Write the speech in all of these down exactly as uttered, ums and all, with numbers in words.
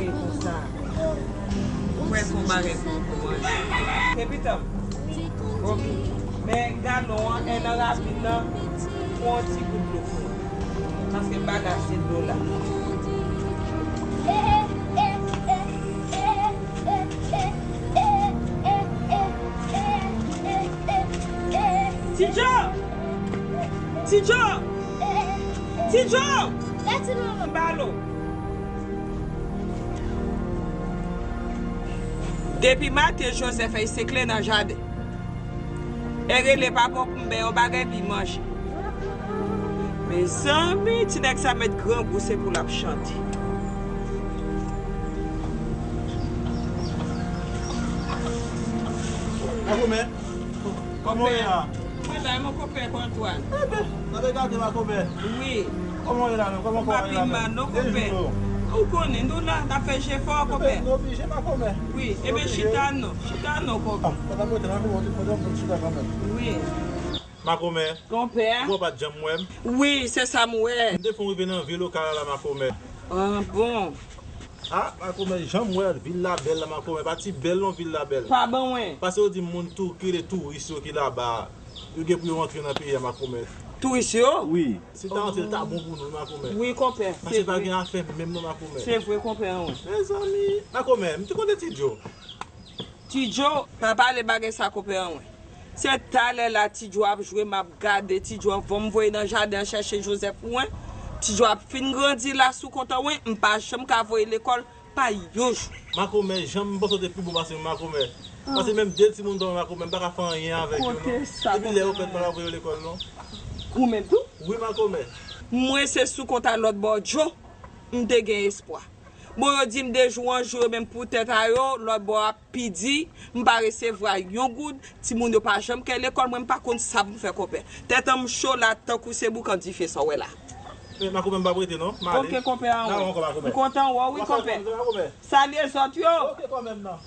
Konsa. Ou wè se yon bagay pou ou manje. Epi tanm. Oke. Men galon an, e nan ravin nan, pran yon ti gout dlo pou mwen. Paske m pa gen ase dlo la. Ti Djo! Ti Djo! Ti Djo! Balo! Depi maten, Joseph ay sekle nan jaden. E rele papa w pou m bay yon bagay pou l manje. Mezanmi, ti nèg sa mèt grangou, se pou l ap chante. Makomè, kòman w ye la? Mwen la, e mon konpè Antoine. Enben, n ap gade makomè. Wi. Kòman w ye la menm? Kòman kò w ye la menm? M pa pi mal non, konpè. Ou konnen, nou la, n ap fè jefò, konpè. Nou oblije makomè. Wi, enben chita non, chita non, konpè. Ah, papa mwen te la, mwen te pran yon chita kanmenm. Wi. Makomè. Konpè. Ou pa t janm wè m? Wi, se sa m wè. M te fon rive nan vil Lokay la, makomè. Ah, bon. Ah, makomè, jan m wè vil la bèl la, makomè. Pa ti bèl non, vil la bèl. Pa bon, wi. Paske yo di moun tou, ki rele touris yo ki laba a, yo gen pou yo antre nan peyi a, makomè. Touris yo? Wi. Si ta antre, l ta bon pou nou, makomè. Wi, konpè. Paske pa gen afè menm non, makomè. Se vre, konpè, wi. Mezanmi, makomè, m te konnen Ti Djo. Ti Djo, pa pale bagay sa, konpè an, wi. Se talè la Ti Djo ap jwe, m ap gade Ti Djo anvan m voye nan jaden an chèche Joseph pou mwen. Ti Djo ap fin grandi la sou kont an, wi, m pa janm ka voye lekòl, pa yon jou. Makomè, jan m panse w te pi bon pase m, makomè. Ah. Paske menm de timoun dòmi, makomè, m pa ka fè anyen avèk yo, non. Kote sa, konpè? Depi lè yo fèt, m pa ka voye yo lekòl, non. Ou menm tou? Wi, makomè. Mwen, se sou kont a lòt bò Djo, m te gen espwa. Bon, yo di m de jou an jou, yo menm pou tèt a yo, lòt bò ap pi di, m pa resevwa yon goud, timoun yo pa janm kay lekòl, mwen m pa konn sa pou m fè, konpè. Tèt an m cho la, tankou se boukan dife sa w wè la. Men makomè, m p ap rete non, m ale. Oke, konpè an, wi. N a wè ankò, makomè. M kontan wè w, wi, konpè. Salye zòt yo. Oke, kanmenm nan.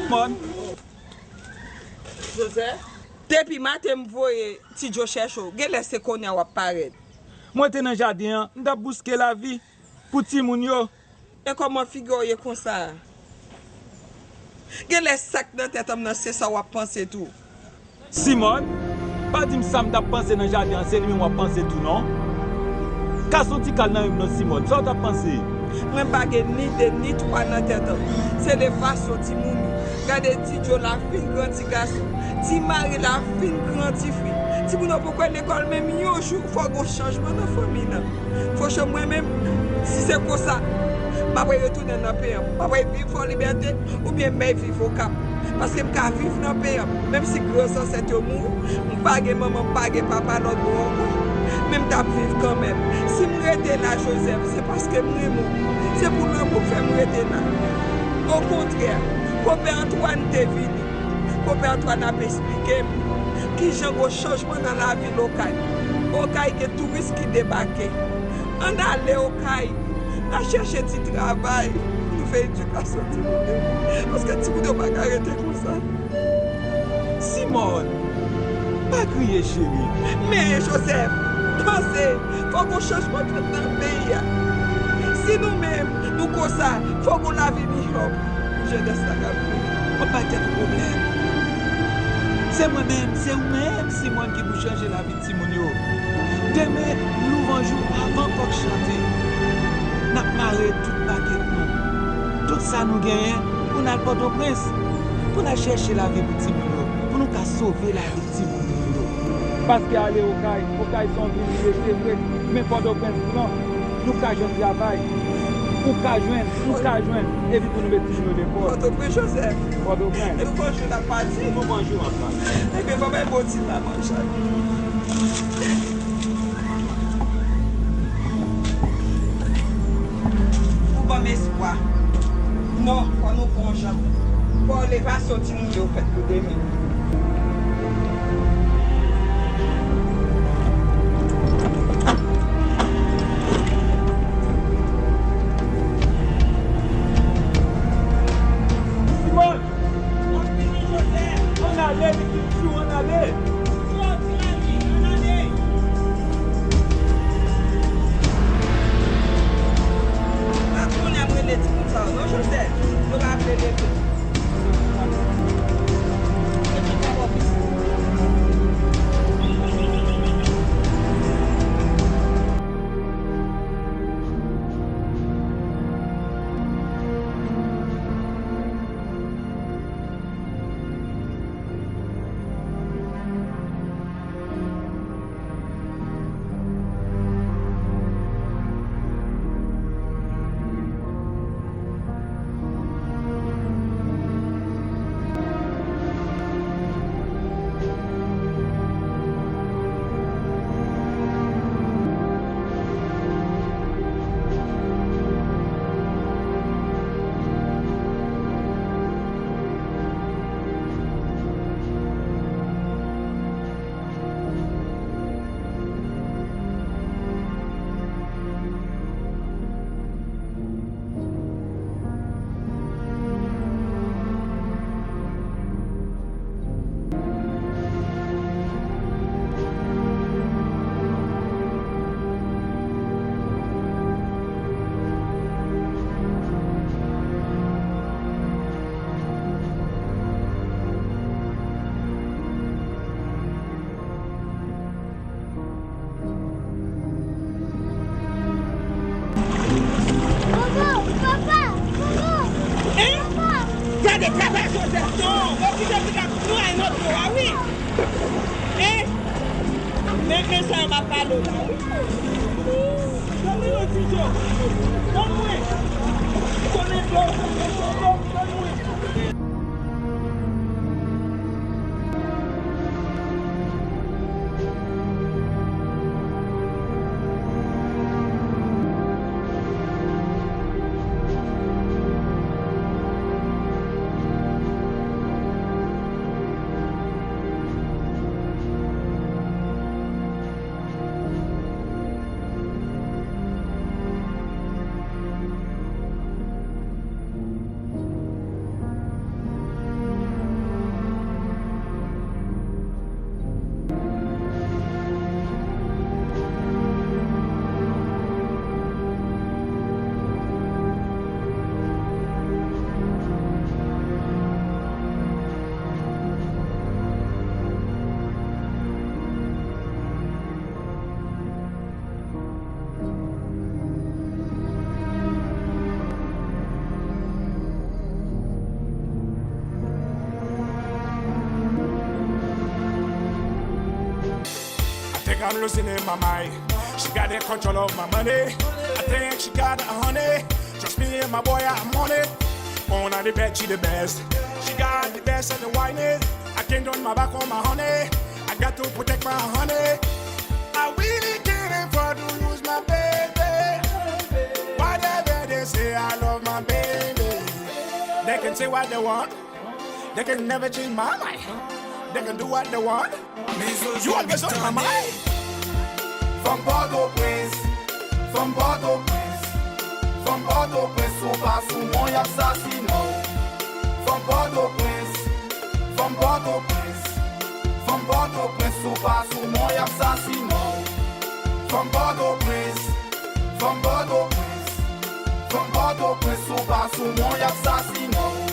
Mòn. Joseph, depi maten m voye Ti Djo chèche w, genlè se kounye a w ap parèt. Mwen te nan jaden an, m t ap bouske lavi pou timoun yo. E kòman figi w ye konsa a? Genlè sa k nan tèt an m nan se sa w ap panse tou. Simòn, pa di m sa m t ap panse nan jaden an, se li menm w ap panse tou non. Kase yon ti kal nan men m non Simòn, sa w t ap panse? Mwen pa gen ni de ni twa nan tèt an. Se levasyon timoun yo. Gade Ti Djo la fin gran ti gason. Ti Mari la fin gran ti fi. Timoun yo poko al lekòl menm yon jou. Fò gon chanjman nan fanmi nan. Franchman, mwen menm, si se konsa, m ap retounen nan peyi an. M ap viv Fò Libète oubyen m viv Okap. Paske m ka viv nan peyi an. Menm si gran zansèt yo mouri, m pa gen manman, m pa gen papa lòt bò ankò. Men m t ap viv kanmenm. Si m rete la, Joseph, se paske m renmen w. Se pou lanmou k fè m rete la. Okontrè, konpè Antoine te vini. Konpè Antoine ap esplike m kijan gon chanjman nan lavi Okay. Okay gen touris ki debake. Ann ale Okay, n a chèche ti travay pou nou fè edikasyon timoun yo. Paske timoun yo pa ka rete konsa. Simòn, pa kriye, cheri. Men, Joseph, panse, fò gon chanjman fèt nan peyi a. Si nou menm, nou konsa, fò gon lavi miyò pou jenès la k ap vini. W ap bay tèt ou pwoblèm. Se mwen menm, se ou menm, Simòn, ki pou chanje lavi timoun yo. Demen, louvanj ou avan kòk chante. N ap mare tout pakèt nou, tout sa nou genyen, pou n al Pòtoprens, pou n al chèche lavi pou timoun yo, pou nou ka sove lavi timoun nou yo. Paske ale Okay, Okay se yon vil li ye, se vre, men Pòtoprens non. Nou ka jwenn travay. Ou ka jwenn, nou ka jwenn. Epi pou nou met timoun yo lekòl. Pòtoprens, Joseph. Pòtoprens. Epi bonjou n ap pati. Pou bonjou n ap pati. Ebyen, bon, bay bon ti maman chay. Ou ban m espwa. Non, fò nou pran yon jan. Fò levasyon timoun yo fèt pou demen. Simòn! W ap fini, Jozèf! Ann ale, li fin jou, ann ale! Sòti la, wi, ann ale! Pa konnen ap rele timoun sa yo, non, Jozèf? Yo pa vle leve. Papa, papa, papa. Hein? Papa. Gade, gade Jozèf non, yo kite li ap pran nan dlo a, wi. Hein? Men, men sa yo m ap pale w la, wi. Ban mwen yon ti dlo. Ban mwen. Konnen dlo, ban mwen. I think I'm losing in my mind. She got the control of my money. I think she got a honey. Trust me and my boy, I'm on it. Only the best, she the best. She got the best and the wine. I can't turn my back on my honey. I got to protect my honey. I really can't afford to lose my baby. Whatever they say, I love my baby. They can say what they want. They can never change my mind. They can do what they want. You always on my mind. Fanm Pòtoprens, fanm Pòtoprens, fanm Pòtoprens, si w pa sou mwen, y ap sasinen w. Fanm Pòtoprens, fanm Pòtoprens, fanm Pòtoprens, si w pa sou mwen, y ap sasinen w. Fanm Pòtoprens, fanm Pòtoprens, fanm Pòtoprens, si w pa sou mwen, y ap sasinen w.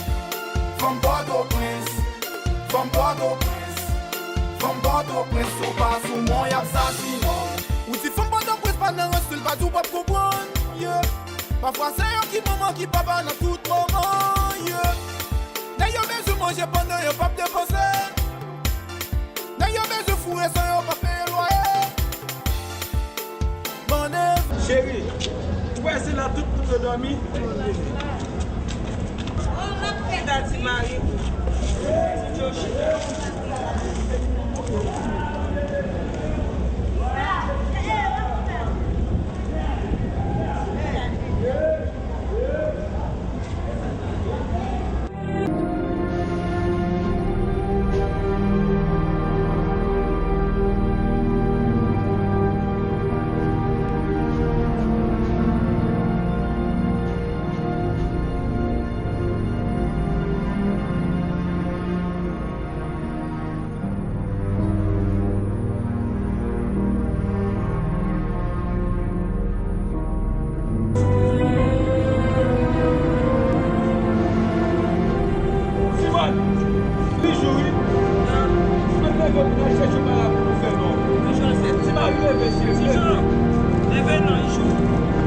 Fanm Pòtoprens, fanm Pòtoprens, fanm Pòtoprens, si w pa sou mwen, y ap sasinen w. Ou di fanm Pòtoprens pa nan rans, li pa di w p ap konprann, yeah. Pafwa se yo ki manman, ki papa nan tout moman, yeah. Nèg yo bezwen manje pandan yo p ap depanse. Nèg yo bezwen foure san yo pa peye lwaye. Bann ev. Cheri, ou wè se la tout moun yo dòmi? Ou ta di mari ou. Ti Joshi. Ti Jan, leve non, Ijou,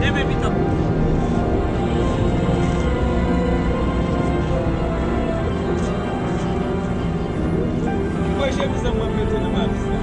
leve pita. Ki bò chemiz an mwen mete nan valiz la?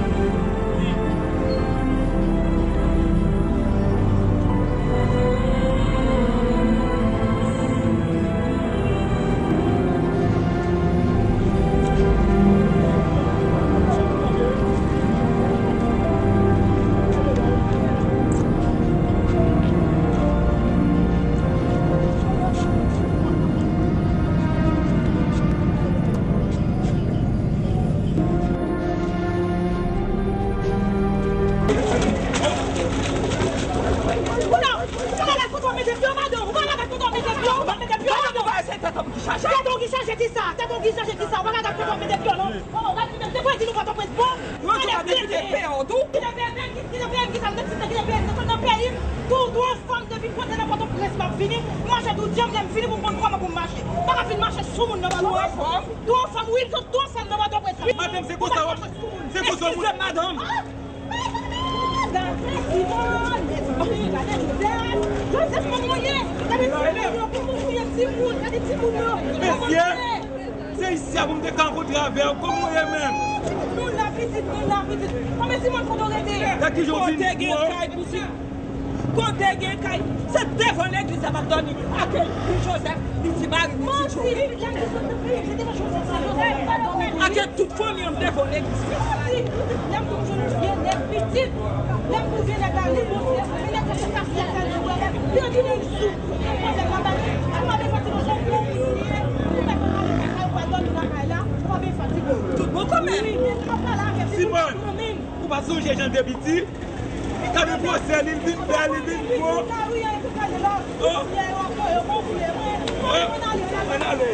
Ou pa ka gad kote w mete pye w, madanm. Ou pa ka gad kote w mete pye w. Ou pa mete pye w, madanm. Tèt ou ki chaje. Tèt ou ki chaje, ki sa? Tèt ou ki chaje, ki sa? Ou pa ka gad kote w mete pye w, non. Oh, gad li menm. Te kwè di nou pa t ap ret bon. Yo tou ap ekite pè w tou. Ki te fè, ki te fè, ki sa m te di, ki te fè, nan peyi m, tou, tou ansanm depi m pote nan Pòtoprens m ap vini, m mache tou djanm, lè m vini pou m konn kòman pou m mache. M pa ka fin mache sou moun nan Pòtoprens. Tou ansanm? Tou ansanm, wi, tou, tou ansanm nan Pòtoprens. Madanm, se konsa w ap, se konsa w ap. Eskize m, madanm. Gade Simon, gade Joseph. Joseph, kòman w ye? Gade timoun yo, kòman w ye timoun? Gade timoun yo. Mesye, se isi a pou m te ka rankontre avè w. Kòman w ye menm? Pitit nou la, pitit nou la, pitit. Kòman Simon, kote w rete? Gade kijan w vin. Kote gen kay pou ti Kote gen kay, se devan legliz la m ap dòmi. Ake Joseph, li di mari m, li di Joe. Manti, lè m te sot nan peyi m, se devan Joseph sa, Joseph pa dòmi. Ake tout fanmi an devan legliz. Manti, lè m vin jwenn vye nèg pitit, lè m vin vye nèg la, li bon, se vye nèg la, se kase la, se li, li di li sou, se pwoblèm nan ba li. Ou pa vin fatige, se yon gwo moun li ye, ou mèt al ale lakay ou, al dòmi lakay la, ou pa vin fatige. Tout bon kanmenm. Wi, men m ap pale avè w, Simon, ou pa sonje jan te piti? Gade gwosè li, li vin bèl, li vin gwo. Oh. Oh. Ann ale.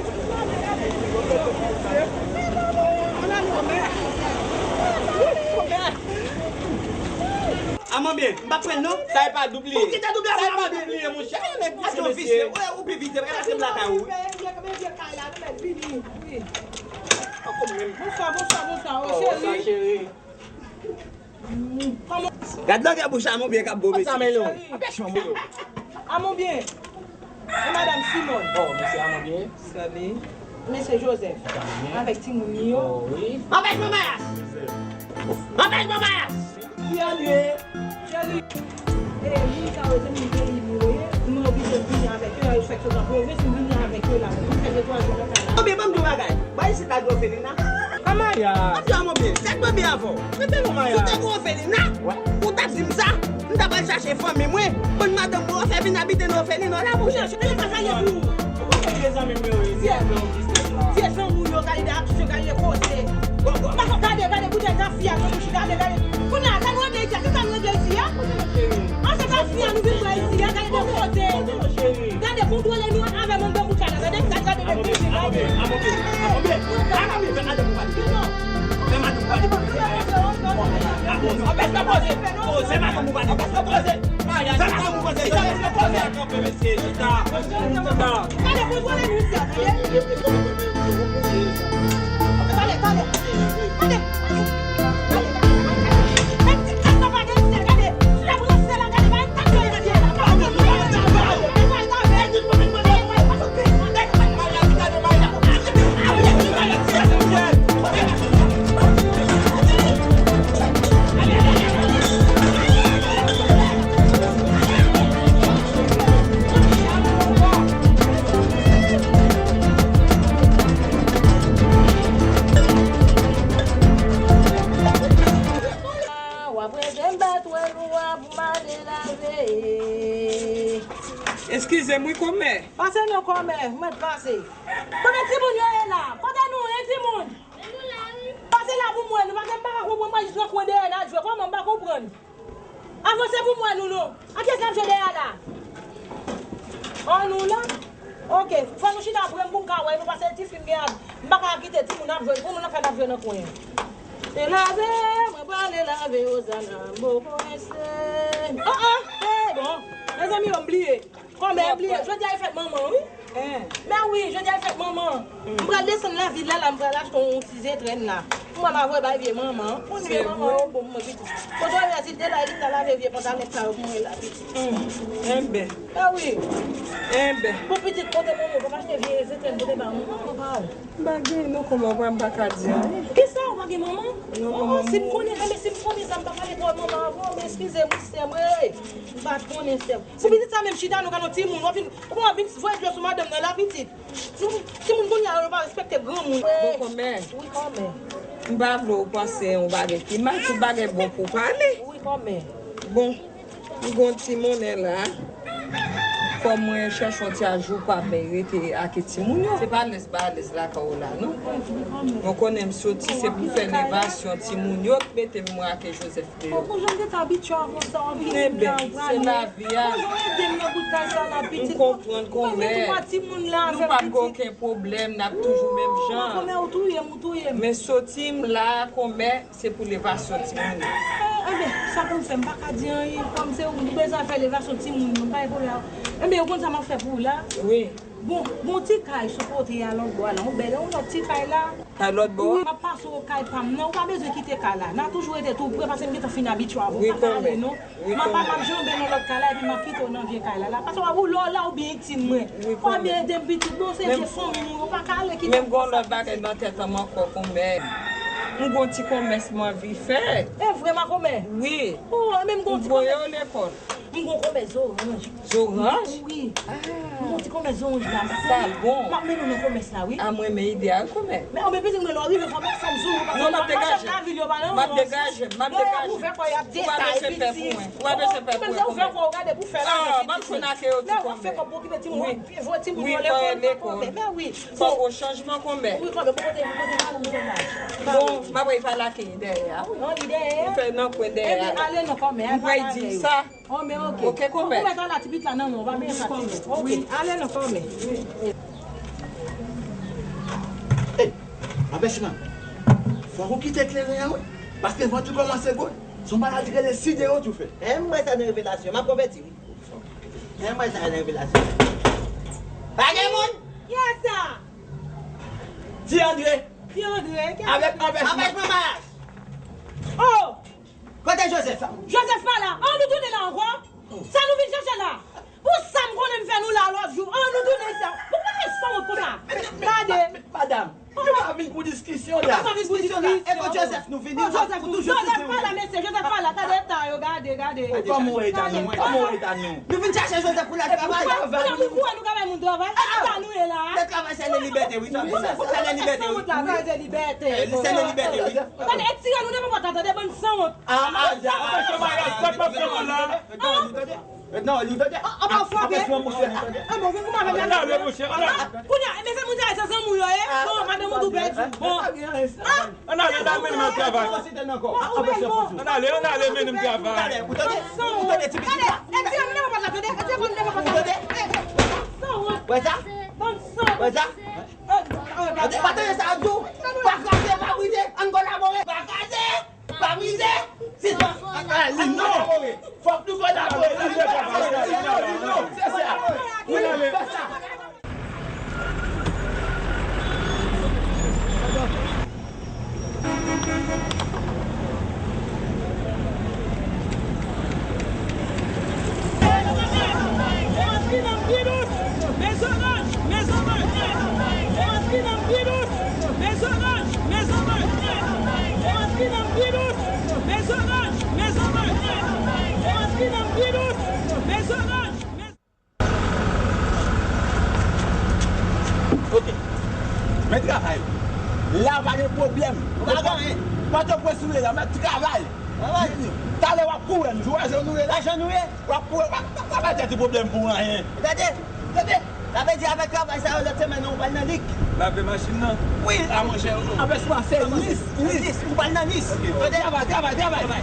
Aman byen, m pa pran l non. Sa e pa doub li ye. Ou kite doub la. Sa e pa doub li ye, monchè. Gade yon visye. Ou pi visye, gade se m lakay ou. Bonswa, bonswa, bonswa. Oh, cheri. Gad langè bouch Amon byen k ap bo mesye. Amon byen. E madanm Simon. Oh, mesye Amon byen. Salut. Mesye Joseph. Avèk timoun li yo. Oh, wi. Anpèch manmayas! Anpèch manmayas! Ki an ye? Cheri. E moun sa yo se moun peyi m yo ye. Mwen oblije vini avèk yo, yo fèk yo nan pwovens, m vini avèk yo la. M fè de twa jou nan kay la. Anben, ban m di w bagay. Bay isit la, Jovelina. Amaya. Ap di a mwen byen, fèk mwen byen avè w. Mete non, Maya. Si w te gen Ovelina, ou t ap di m sa, m ta pral chache fanmi mwen, ban madanm mwen fè vin abite nan Ovelina la, monchè. Vye zanmi m yo, vye zanmi m yo, gade de aksyon, gade de koze. Gade, gade, gade, gade fi a nan bouch, gade, gade. Kounye a, sa nou regle isi a? Kisa nou regle isi a? An se pa fi a nou vin pran isi a, gade de koze. Gade, kontwole nou avè manm bouch la, gade, gade, gade. W ap rete m pa twè lou a pou m ale lave. Eskize m wi, kòmè. Pase non, kòmè, ou mèt pase. Kote timoun yo ye la? Kote nou ye, timoun? Pase la pou m wè nou, paske m pa ka konprann, mwen jis nan kwen dèyè n ap jwe, kòman m pa konprann? Avanse pou m wè nou non. An kiyès n ap jwe dèyè a la? An nou la? Oke, fò nou chita pre m pou m ka wè nou, paske ti fi m gen a, m pa ka kite timoun ap jwe, pou moun nan fè n ap jwe nan kwen an. Se lave, mwen prale lave, Ozana, m poko rense. Oh, oh, hey, bon. Mezanmi, yo, m bliye. Kòmè, m bliye. Jodi a e fèt manman, wi. Mè wi, jodi a e fèt manman. M pral desann lavil la, la, m pral achte yon ti zetrèn la. Mwen pa vle bay vye manman. Pou vye manman yo bon mwen pitit. Kote w ye si te la li ta lave vye pantalèt sa yo pou mwen la pitit. Enben. E wi. Enben. Pou pitit kote manman w pa achte vye zetèn pou te ba manman pa w. M pa gen non kòman mwen m pa ka di anyen. Kisa ou pa gen manman? Non, manman. Si m konnen, enben si m konnen sa m pa pale pou manman avan, men eskize m wi sè m wi. M pa t konnen sè m. Pou pitit sa menm chita nou ka nan timoun, w ap vin, ou pa vin voye dlo sou madanm nan la pitit. Nou, timoun kounye a yo pa respekte granmoun. Bon, kòmè. Wi, kòmè. M pa vle w panse yon bagay ki mal, tout bagay bon pou pale. Wi, kòmè. Bon, m gon ti monnen la. Fò mwen chèche yon ti ajou pa mwen rete ak timoun yo. Se pa alèz, pa alèz lakay ou la, non. Mwen konnen m soti, se pou fè levasyon timoun yo k mete m mwen ak Joseph. Poko jan m te abitye avan sa, w ap vin la, w pale. Enben, se lavi a. Poko jan w ede m nan bout kay sa la, pitit. M konprann kòmè. Ou pa gen twa timoun la avèk pitit. Nou p ap gen okenn pwoblèm, n ap toujou menm jan. Kòmè, ou touye m, ou touye m. Men soti m la, kòmè, se pou levasyon timoun yo. Eh, enben, sa pou m fè, m pa ka di anyen. Kòm se ou bezwen fè levasyon timoun yo, m pa gen pwoblèm. Enben, ou konn sa m ap fè pou ou la? Wi. Bon, gon ti kay sou kote a lòt bò a la, yon bèl, yon lòt ti kay la. Kay lòt bò a? Wi, m ap pase w kay pa m nan, ou pa bezwen kite kay la. N a toujou rete tou pre, paske m gentan fin abitye avè w. Wi, kòmè. Pa ka ale non. M ap, m ap janbe nan lòt kay la, epi m ap kite w nan vye kay la, la. Paske w ap ou lò la, ou byen itil mwen. Wi, kòmè. Ou pa byen ede m pitit, bon, se vye fanmi nou, ou pa ka ale kite m konsa. Menm gon lòt bagay nan tèt an m ankò, kòmè. M gon ti kòmès m anvi fè. E vre, ma kòmè? Wi. Oh, e menm gon ti kòmès. M voye w lekòl. M gon kòmès zoranj. Zoranj? Wi. Ah. M gon ti kòmès zoranj la. Sa bon. M ap mennen w nan kòmès la, wi. A, mwen renmen ide a, wi, kòmè. Men, anben, pitit mwen, lè w rive, fò w met fanm sou ou, paske madanm lavil yo pa nan rans. M ap degaje, m ap degaje. Lè y ap ouvè kò, y ap detay pitit. Ou pa bezwen pè pou mwen. Ou pa bezwen pè pou mwen, kòmè. Menm lè w ouvè kò, w gade pou fè lajan pitit mwen. Ah, m ap fè n ake yo tou, kòmè. Lè w fè kò pou okipe timoun, fè voye timoun yo lekòl, kòmè. Men wi. Wi, voye lekòl. Men wi. Fò gon chanjman, kòmè. Wi, kòmè, pou kote, pou kote, pou kote. Bon, m ap pale ak li dèyè a, wi. An, li dèyè a? Li fè nan kwen dèyè a. Enben, ale non, kòmè, al pale avè yo. M pral di sa. Oh, men oke. Oke, kòmè. Ou mèt al la ti pitit la nan men w, pa benyen fatige. Oke, ale non, kòmè. Ey, anpèchman. Fòk ou kite kleren an, wi. Paske vant ou kòmanse gwo. Se yon maladi ki rele sidewòt ou fè. E, m wè sa nan revelasyon. M ap konvèti, wi. E, m wè sa nan revelasyon. Pa gen moun? Kiyès sa? Ti Andre. Ti Andre, kiyès sa? Avèk anpèchman. Anpèchman mayaj. Oh! Kote Joseph? Joseph pa la. An nou tounen la ankò? Sa nou vin chèche la? Pou sa m konnen m fè nou la lòt jou. An nou tounen sa. Pou pa fè sanwont konsa. Gade. Madam, nou pa vin pou diskisyon la. Nou pa vin pou diskisyon. E pou Joseph nou vini. Pou Joseph nou. Joseph pa la, mesye. Joseph pa la. Gade ta yo, gade, gade. Kòman w eta nou? Kòman w eta nou? Nou vin chache Joseph pou l al travay. Pou nou kouri, nou ka bay moun travay. E sa nou ye la? Le travay, c'est la liberté, wi. C'est la liberté, wi. Travay, c'est liberté. C'est la liberté, wi. Tande, etire nou devan pòt la, tande, bann sanwont. Ah, ah, ja. Anpèchman mayaj, sa k ap fè la. Non, li tande. Ah, ah, pa frape. Anpèchman, monchè. Ah, bon, vin kouman avè m. Ann ale, monchè, ann ale. Kounye a, mezanmi, ou di a se zanmi w yo ye? Bon, madanm ou tou pèdi. Bon. Ann ale, ann ale, mennen m travay. Ann ale, ann ale, mennen m travay. Ou tande? Ou tande, ti pitit la? Etire nou devan pòt la, tande? Etire nou devan pòt la. Ou tande? Wè sa? Wè sa? Tande, pa tande sa yo di w? Pa kraze, pa brize, ann kolabore. Pa kraze, pa brize, sispann. Ah, li non. Fòk nou kolabore. Li non, li non, li non. Se sa. Wi, fè sa. Ok. Men travay. La pa gen pwoblèm. Pa gen anyen. Pòtoprens nou ye la, men travay. Travay. Talè w ap kouri, m di w wè jan nou ye la. Wè jan nou ye. W ap kouri, w ap, w ap bay tèt ou pwoblèm pou anyen. Tande, tande. Sa vle di avèk travay sa yo, lòt semèn nan, ou pral nan lig. Lave machin nan. Wi. A, monchè, anpèchman, se lis, lis. Lis, ou pral nan lis. Ok. Tande. Travay, travay, travay.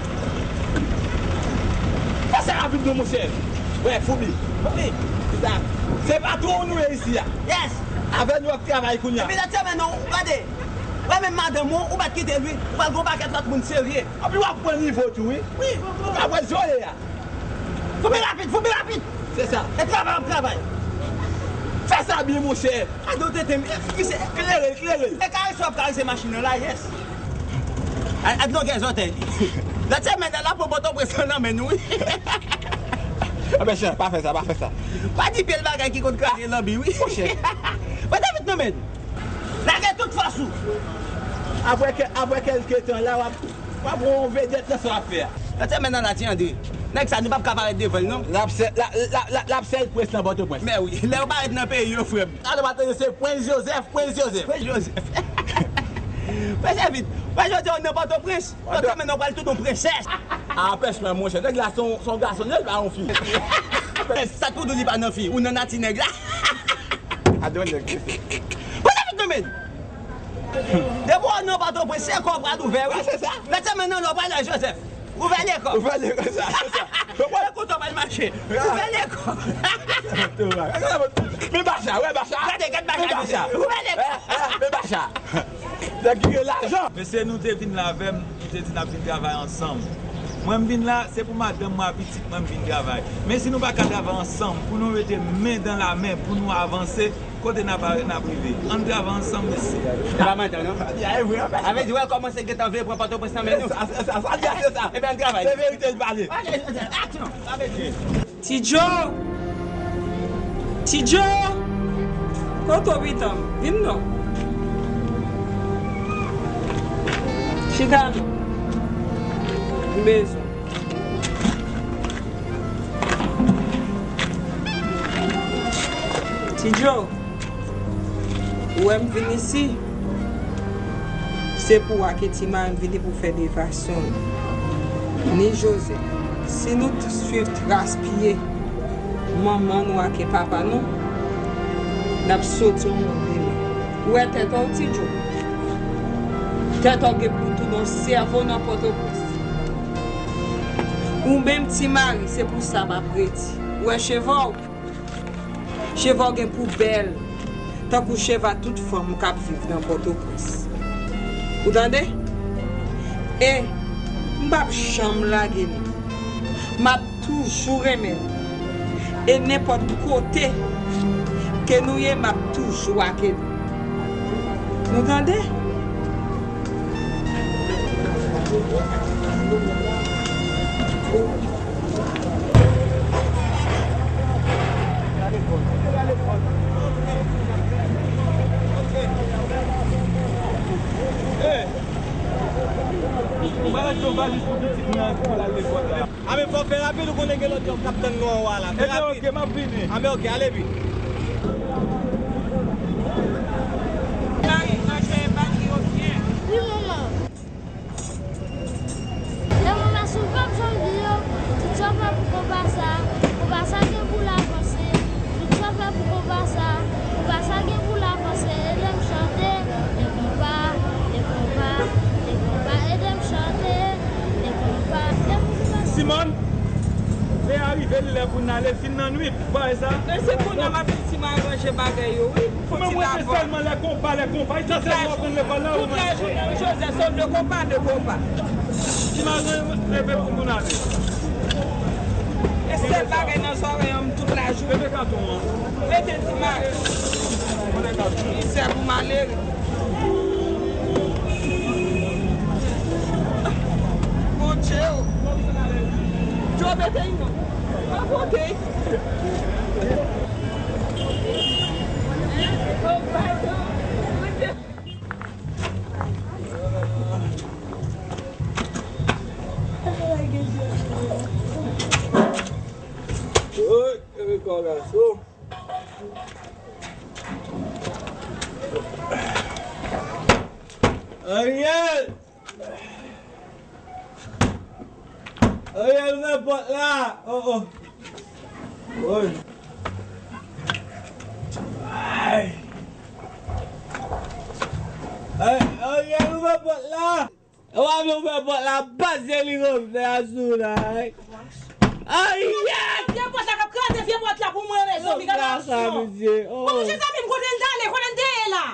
Fè sa rapid non, monchè. Wè, Foubi. Foubi. Se sa. Se patwon nou ye isi a. Yes. Avè nou ap travay kounye a. Epi lòt semèn nan, ou gade. Wè menm madanm ou, ou pa t kite li. Ou pral gon pakèt lòt moun serye. Anpi w ap pran nivo tou, wi. Wi. Ou ka wè jan w ye a. Foubi rapid, Foubi rapid. Se sa. E travay, ap travay. Fè sa byen, monchè. Gade w tete m, e, misye, klere l, klere l. E karese w ap karese machin nan la, yes. Ak, ak longè zòtèy li. Lòt semèn nan, l ap pran Pòtoprens lan nan men nou, wi. Anben, chan, pa fè sa, pa fè sa. Pa di pye l bagay ki konn kraze lanbi, wi. Monchè. Prete vit nan men l. Lage tout fòs ou. Apre ke, apre kèlke tan la, w ap, w ap wè yon vedèt nan sa w ap fè a. Lòt semèn nan la, Ti André. Nèg sa, nou p ap ka parèt devan l, non. L ap sè-, l a, l a, l a, l ap sèl prens nan Pòtoprens. Mè wi, lè yo parèt nan peyi yo, frè m. Alò, maten, se Prince Joseph, Prince Joseph. Prince Joseph. Prese vit. Wè, jodi a, w nan Pòtoprens. Lòt semèn nan, w pral tounen yon prensès. A, pèch mwen, monchè. Nèg la se yon, se yon gason, li pa yon fi. Sa k pou di w li pa nan fi? Ou nan nati nèg la? Adon nèg. Prese vit, non, men. Depi w nan Pòtoprens, se kò w pral ouvè, wi. A, se sa. Lòt semèn nan, w pral wè Joseph. Ouvè lekò. Ouvè lekò, sa, sa. Mwen kontan, w pral mache. Ouvè lekò. Men Bacha, wè Bacha. Gade, gad Bacha. Men Bacha. Ouvè lekò. Eh, eh, men Bacha. Nèg ki gen lajan. Mesye, nou te vin la avè m, nou te di n ap vin travay ansanm. Mwen, m vin la, se pou madanm mwen ak pitit mwen m vin travay. Men si nou pa ka travay ansanm, pou nou mete men dan la men, pou nou avanse, kote n ap, n ap rive? Ann travay ansanm, mesye. Se pa manti, non? Sa di a, e vre, anpil. Sa vle di, w kòmanse gentan vle pran Pòtoprens nan men nou. Sa, sa, sa, sa di a, se sa. Ebyen, ann travay. Se verite l pale. Ok, aksyon. Sa vle di. Ti Djo! Ti Djo! Kote w, pitit mwen? Vin non. Chita non. M bezwen w. Ti Djo, ou wè m vin isi, se pou w ak ti mari m vini pou fè devasyon nou. Ni Joseph, si nou t-, swiv tras pye manman nou ak papa nou, n ap soti yon moun demen. Ou wè tèt ou, Ti Djo? Tèt ou gen pou tounen yon sèvo nan Pòtoprens. Ou menm, ti mari, se pou sa m ap redi. Ou wè cheve w? Cheve w gen pou bèl, tankou cheve a tout fanm k ap viv nan Pòtoprens. Ou tande? E m p ap janm lage nou. M ap toujou renmen nou. E nenpòt kote ke nou ye, m ap toujou ak nou. Nou tande? Hey! Ou pa lage yon valiz pou pitit mwen an pou l al lekòl la. A men fò w fè rapid, ou konnen gen lòt jòb k ap tann nou anwo a la. Fè rapid. Ebyen, oke, m ap vini. A men oke, ale vit. Mari, manje bati yo byen. Wi, manman. E manman, si w p ap janm di yo, tout sa w fè pou konpa sa, konpa sa gen pou l avanse, tout sa w fè pou konpa sa, konpa sa gen pou l avanse, ede m chante, e konpa, e konpa, e konpa, ede m chante, e konpa, e konpa. Simòn, lè a rive, li lè pou n ale, fin nan nwit, ou pa wè sa? Men se kounye a m ap di ti mari ranje bagay yo, wi. Fò ti lavan. Mwen, mwen, se sèlman lè konpa, lè konpa. E sa sèlman w aprann lekòl la, ou manje? Tout lajounen, wi, Joseph, se de konpa, de konpa. Ti mari leve pou moun ale. E sèl bagay nan zòrèy an, m tout lajounen. Leve katon an. Mete ti mari. Mizè pou malere. Bondye o. Djo, mete y non. Pa pote y. Oy, e kò gason. Ariel! Ariel, ouvè pòt la! Oh, oh. Woy. Ay. Ay, Ariel, ouvè pòt la! Ou pa vle ouvè pòt la, bat zye li rantre asou la, ay. Ariel! Vye pòt la k ap kraze, vye pòt la pou mwen, rezon, li gade asou. Bon, mezanmi, m konnen l t ale, konnen l te ye la.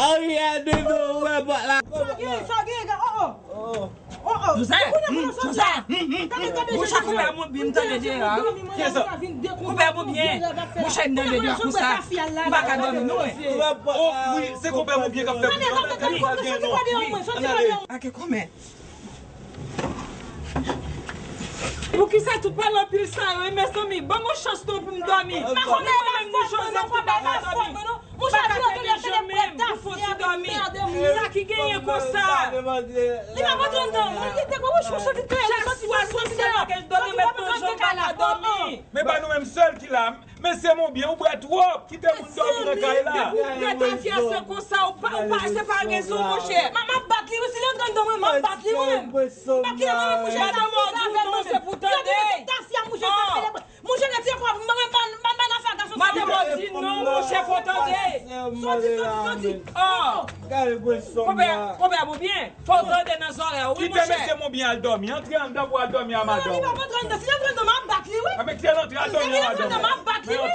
Ariel, devan ouvè pòt la. Sa w gen, sa w gen, oh, oh. Oh, oh. Joseph, hmm, Joseph, hmm, hmm, hmm. Mouche, koupe mwen byen, m tande deyò a, wi. Kiyès sa? Koupe mwen byen. Mouche, m tande deyò a konsa. M pa ka dòmi non, mwen. Oh, wi, se koupe mwen byen k ap fè. Ann ale, ann ale. Ake kòmè. Poukisa tout pale anpil sa yo, e, mezanmi? Ban m yon chans non pou m dòmi. Pa konnen mwen menm ni Joseph, nou pa ka dòmi. Mouche, di antre nan tele prèt tafya, mède mwen. Sa ki genyen konsa? Li pa pote anndan, non, li te gwo, mouche, mouche, li te. Chak swa, se sèlman ke l dòmi, mèt manzè, m pa ka dòmi. Men pa nou menm sèl ki la. Mesye, mon byen, ou bwè twòp. Kite moun dòmi nan kay la. Depi w bwè tafya, se konsa, ou pa, ou pa, se pa rezon, monchè. M, m ap bat li, wi, si li antre anndan mwen, m ap bat li, mwen menm. M ap kite mwen menm, monchè. Madanm, ou di non, se pou tande. Tafya, mouche, sa fè. Mouche, retire kò w, m pa, m pa, m pa nan afè gason sa. Madanm, ou di non, monchè, fò tande. Soti, soti, soti. Oh. Gade gwo sòm la. Konpè, konpè, bon, byen. Fò w tande nan zòrèy ou, wi, monchè. Kite mesye mon byen al dòmi. Antre anndan pou al dòmi a madanm. Non, li pa antre anndan. Si l antre anndan, m ap bat li, wi. A, men kite l antre al dòmi a madanm. Si l antre anndan, m ap bat li, wi.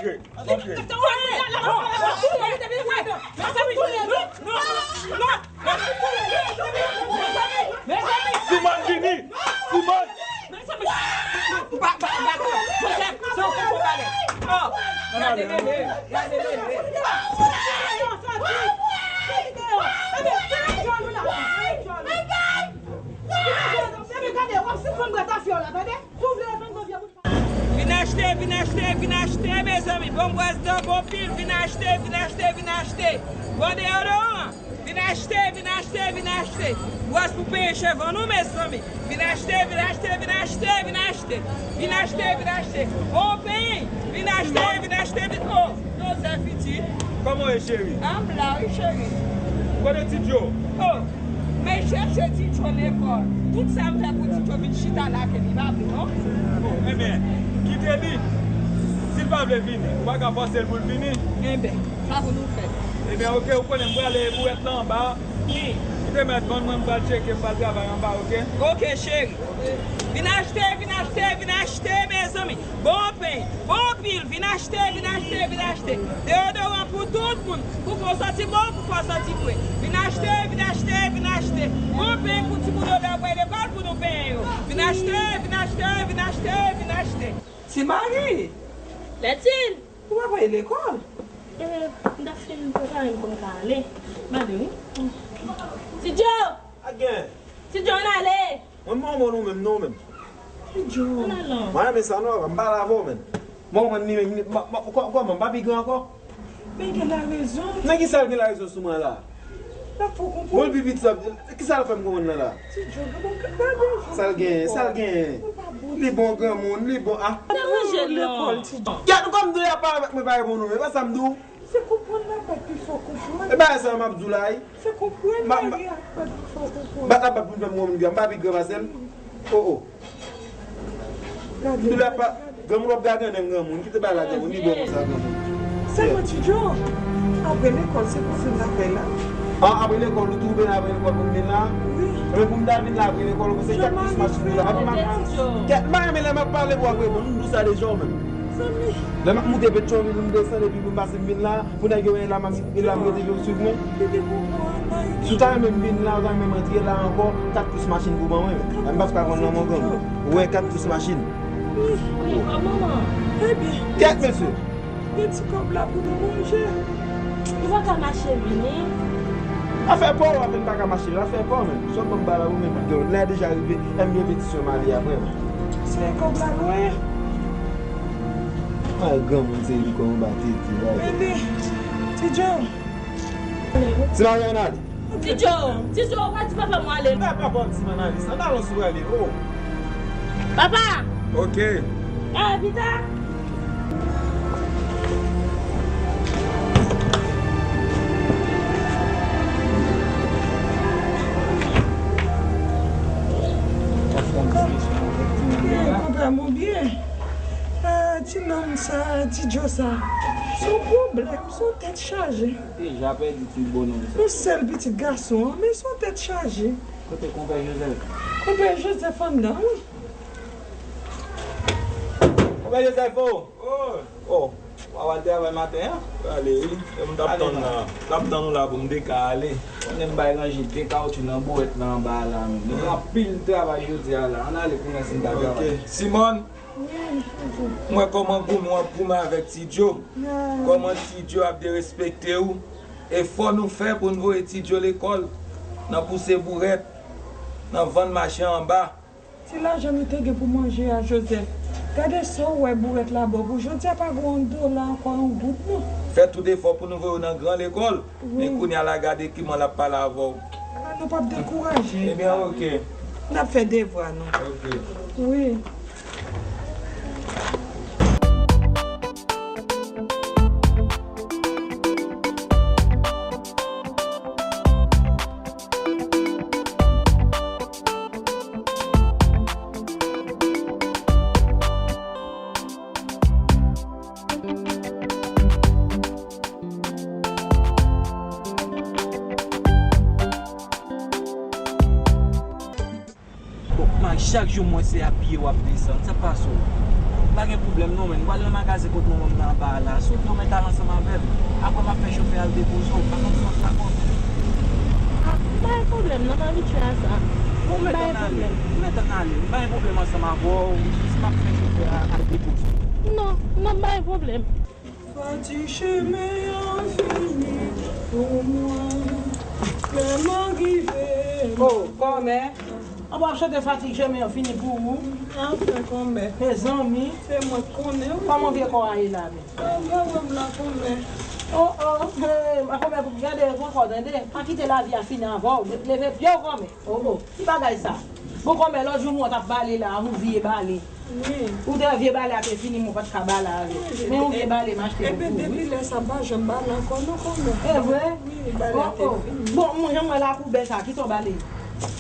Men antre, antre. Simone vini! Simone! Mezanmi! Mezanmi! Joseph, se yon fo bagay. Oh, gade lele, gade lele. Vin achte, vin achte, vin achte, mezanmi. Bon, bwès dan, bon pil, vin achte, vin achte, vin achte. Bon, deyodoran. Vin achte, vin achte, vin achte. Bwès pou penyen cheve nou, mezanmi. Vin achte, vin achte, vin achte, vin achte. Vin achte, vin achte. Bon penyen. Vin achte, vin achte, vin. Oh, Joseph pitit. Kòman w ye, cheri? Ah, m la, wi, cheri. Kote Ti Djo? Oh, men chèche Ti Djo lekòl. Tout sa m fè pou Ti Djo vin chita la, ke li pa vle, non? Oh, enben, kite li. Si l pa vle vini, ou pa ka fòse l pou l vini. Enben, sa pou nou fè. Enben, oke, ou konnen m prale bourèt la anba. Wi. Kite mèt vann mwen, m pral tcheke, m pral travay anba, oke? Oke, cheri. Vin achte, vin achte, vin achte, mezanmi. Bon penyen, bon pil, vin achte, vin achte, vin achte. Deyodoran pou tout moun, pou fè w santi bon, pou fè w santi fre. Vin achte, vin achte, vin achte. Bon penyen pou timoun yo lè yo pral lekòl pou nou penyen yo. Vin achte, vin achte, vin achte, vin achte. Ti Mari! Lètil! Ou pa prale lekòl? E, m t ap fin prepare m pou m ka ale. M ale, wi. Ti Djo! Ak gen? Ti Djo, ann ale! Mwen, m pa konprann ou menm, non, menm. Ti Djo. Ann ale non. Mwen, men sa, non, papa, m pale avè w, menm. Mwen, mwen, ni menm, ni, ma, ma, kò-, kòman, m pa pi gran ankò? Men gen larezon. Nan ki sa l gen larezon sou mwen la? L ap fè w konprann. Bon, l pi pitit sa, ki sa l fè m konprann nan la? Ti Djo, gade, gade, gade. Sa l genyen, sa l genyen. Li bon granmoun, li bon, ah. Deranje l non. Lekòl, Ti Djo. Gad, kòm m di w, y ap pale avèk mwen, pa reponn ou, men pa sa m di w. Se konprann la, pa pi fò konprann. E bagay sa yo m ap di w la, wi. Se konprann, Mari a pa pi fò konprann. Bat la bat pou m fè m granmoun, m pa pi gran pase l. Oh, oh. Gade, gade. Granmoun w ap gade nan granmoun, kite bagay la granmoun, li bon konsa granmoun. Sèlman Ti Djo, apre lekòl, se pou vin lakay la. Ah, apre lekòl, ou tou vin apre lekòl pou m vin la? Wi. Men pou m ta vin la apre lekòl, se kat plis machin pou la. Kèt, m pa renmen lè m ap pale pou w ap reponn, m di w sa deja w menm. Lè m ap moute Petyonvil, m desann epi pou m pase m vin la, pou nèg yo wè la, m ap, e la m rete yo swiv mwen. Si w ta renmen m vin la, ou ta renmen m antre la ankò, kat plis machin pou ban mwen. M pa ka konn nan mwen granmoun. Ou wè kat plis machin. Wi, wi, manman. Ebyen. Kèt, mesye. Gen ti kòb la pou nou manje. Ou pa ka mache vini? Afè pa w, ou pa ka mache, afè pa w menm. Sòt ban m ba la ou menm, lè a deja rive, lè m gen petisyon m ale apre. Se kòb la lwen. Ay, granmoun se li kòman ba tete la. Mete, Ti Djo. Ti Mari, ann ale. Ti Djo, Ti Djo, ou pa di papa m ale. Ba papa w ti Mari ale, sa nan lòs ou prale, oh. Papa! Oke. Ah, pita. Konpè m ou byen? Ah, ti nonm sa, Ti Djo sa. Se yon pwoblèm, se yon tèt chaje. Deja pèdi ti bonom sa. Yon sèl pitit gason an, men se yon tèt chaje. Kote konpè Joseph? Konpè Joseph anndan, wi. Konpè Joseph, oh! Oh! Oh! W ap al travay maten an? Ale wi. E m t ap tann la. M t ap tann ou la pou m te ka ale. Konnen m bay ranje de kawotchou nan bourèt la anba a la menm. Gen anpil travay jodi a la. Ann ale kounye a si n ta travay. Simòn, m wè kòman goumen w ap goumen avèk Ti Djo. Kòman Ti Djo ap derespekte w. E fò nou fè pou n voye Ti Djo lekòl. Nan pouse bourèt. Nan vann mache anba. Ti lajan nou te gen pou manje a, Joseph. Gade sa w wè bourèt la ba w pou jodi a, pa gen yon dola ankò, yon goud non. Fè tout efò pou nou voye w nan gran lekòl. Men kounye a la, gade kiman l ap pale avè w. A, nou p ap dekouraje. Ebyen, oke. N ap fè devwa nou. Oke. Wi. Bon, Mari, chak jou m wè se apiye w ap desann. Sa k pase w? Pa gen pwoblèm non, men. M pral nan magazen kot manman m nan anba a la. Si w vle, w mèt al ansanm avè m. Apre, m ap fè chofè a al depoze w. Pa konn si w ap dakò. A, pa gen pwoblèm non, m abitye a sa. Bon, m mèt ann ale. M mèt ann ale. M pa gen pwoblèm ansanm avè w. Si m ap fè chofè a al depoze w. Non, non, pa gen pwoblèm. Fatig chemen an fini pou mwen. Lè m rive. Oh, kòmè. Ann w ap chante fatig chemen an fini pou ou. Anfen, kòmè. Mezanmi. Se mwen k konnen, wi. Kòman vye kò a ye la menm? Ann w wè m la, kòmè. Oh, oh, hey, kòmè, gade, pran kò, tande. Pa kite lavi a fini avè w. Leve pye w, kòmè. Oh, oh, ki bagay sa? Bon, kòmè, lòt jou m wè w t ap bale la, ou vye bale. Wi. Ou te wè vye bale a te fini, men w pa t ka bale avè l. Wi, men yon vye bale m achte pou ou, wi. Epi depi lè sa, m pa janm bale ankò non, kòmè. E vre? Wi, bale a te fini. Oh, oh. Bon, mwen, jan m wè lakoubè sa, kisa w bale?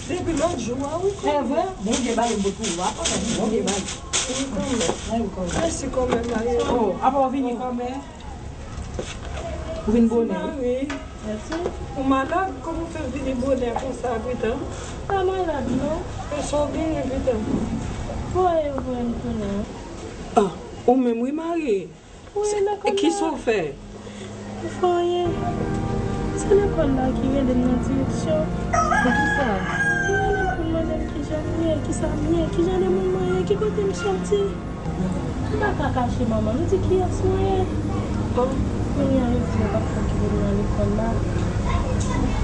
Depi lòt jou a, wi, kòmè. E vre? Bon, vye bale m pot pou ou a, kòmè. Bon, vye bale. Wi, kòmè. Wi, kòmè. Mèsi, kòmè, Mayo. Oh, apa w vini, kòmè? Ou vin bonè, wi. Mari. Mèsi. Ou malad? Kòman w fè vini bonè konsa, Pritan? M pa malad, non. E sa w genyen, Pritan? Voye, voye m tounen. Ah, ou menm wi, Mari. Wi, nan kòd la. E kisa w fè? M fè anyen. Se lekòl la ki rele m nan direksyon. Poukisa? Li rele m pou l mande m kijan m ye, kisa m ye, kijan de moun mwen ye, ki kote m soti. M pa ka kache manman m, di kiyès mwen ye. Kounye a yo di yo p ap fè okipe m nan lekòl la.